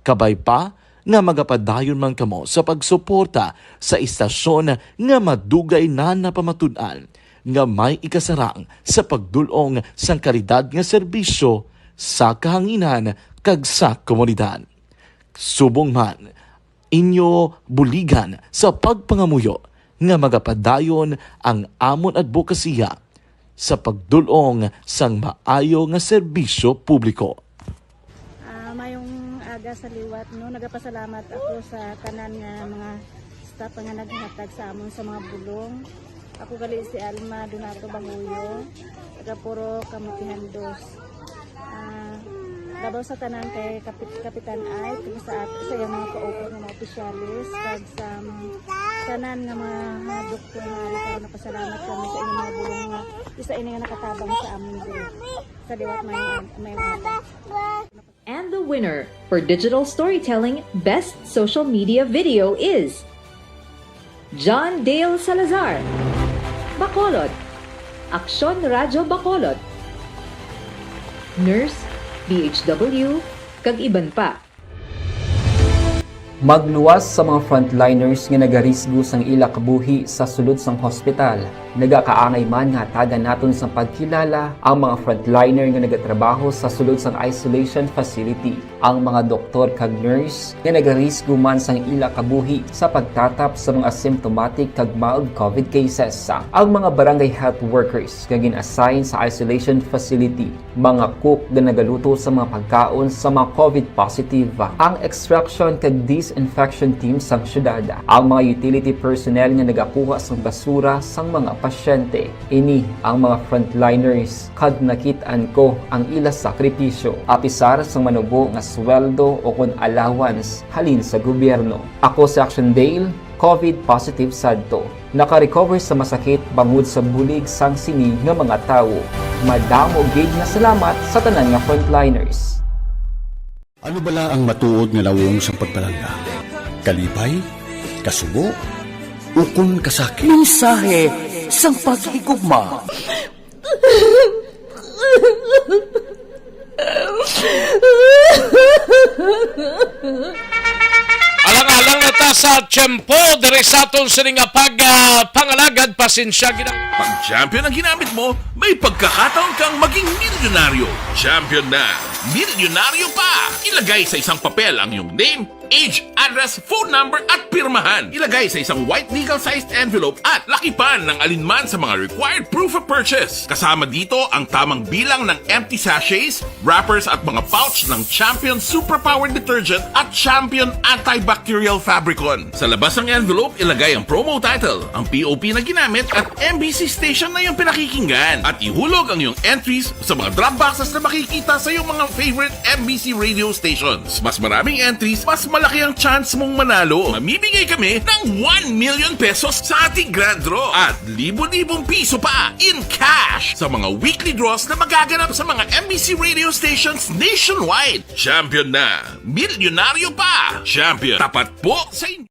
Kabay pa nga magapadayon man kamo sa pagsuporta sa istasyon nga madugay na napamatud-an nga may ikasarang sa pagdul-ong sang kalidad nga serbisyo sa kahanginan kag sa komunidad. Subong man, inyo buligan sa pagpangamuyo nga magapadayon ang amon adbokasiya sa pagdul-ong sang maayo nga serbisyo publiko. Ah, mayong aga sa liwat, no? Nagapasalamat ako sa tanan nga mga staff nga naghatag sa amon sa mga bulong. Ako gali si Alma Donato Banguyo, taga Purok Kamutihan Dos. Ah, labaw sa tanan kay Kapit-, Kapitan Ike, kag sa at-, sa iyang mga kaupod nga mga opisyalis, kag sa mga tanan nga mga, mga doktor nga ari, kag napasalamat kami sa inyong mga bulong nga isa ini nga nakatabang sa amon diri. Sa liwat may, may mga And the winner for digital storytelling best social media video is John Dale Salazar, Bacolod, Aksyon Radyo Bacolod, Nurse, D H W, kag iban pa. Magluwas sa mga frontliners nga nagarisgo sang ila kabuhi sa sulod sang hospital. Nagakaangay man nga hatagan naton sang pagkilala ang mga frontliner nga nagatrabaho sa sulod sang isolation facility, ang mga doktor kag nurse nga nagarisgo man sang ila kabuhi sa pagtatap sa mga asymptomatic kag mild covid cases, ang mga barangay health workers nga gin-assign sa isolation facility, mga cook nga nagaluto sa mga pagkaon sa mga covid positive, ang extraction kag disinfection team sang syudad, ang mga utility personnel nga nagakuha sang basura sang mga pasyente. Ini ang mga frontliners kag nakit-an ko ang ila sakripisyo, apisar sang manubo nga sweldo o kon allowance halin sa gobyerno. Ako si Action Dale, covid positive sadto. Naka-recover sa masakit bangod sa bulig sang sini nga mga tawo. Madamo gid nga salamat sa tanan nga frontliners. Ano bala ang matuod nga nawong sang pagpalangga? Kalipay? Kasubo? Ukon kasakit? Mensahe sang paghigugma. Alang-alang na ta sa tiyempo diri sa aton sini nga pag ah, pangalagad, pasensya gina. Pag champion ang ginamit mo, may pagkakataon kang maging milyonaryo. Champion na! Milyonaryo pa! Ilagay sa isang papel ang iyong name, age, address, phone number at pirmahan. Ilagay sa isang white legal-sized envelope at lakipan ng alinman sa mga required proof of purchase. Kasama dito ang tamang bilang ng empty sachets, wrappers at mga pouch ng Champion Superpower Detergent at Champion Antibacterial Fabricon. Sa labas ng envelope, ilagay ang promo title, ang P O P na ginamit at M B C station na iyong pinakikinggan. At ihulog ang iyong entries sa mga drop boxes na makikita sa iyong mga favorite M B C radio stations. Mas maraming entries, mas malaki ang chance mong manalo. Mamimigay kami ng one million pesos sa ating grand draw at libo-libong piso pa in cash sa mga weekly draws na magaganap sa mga M B C radio stations nationwide. Champion na! Milyonaryo pa! Champion! Tapat po sa inyo!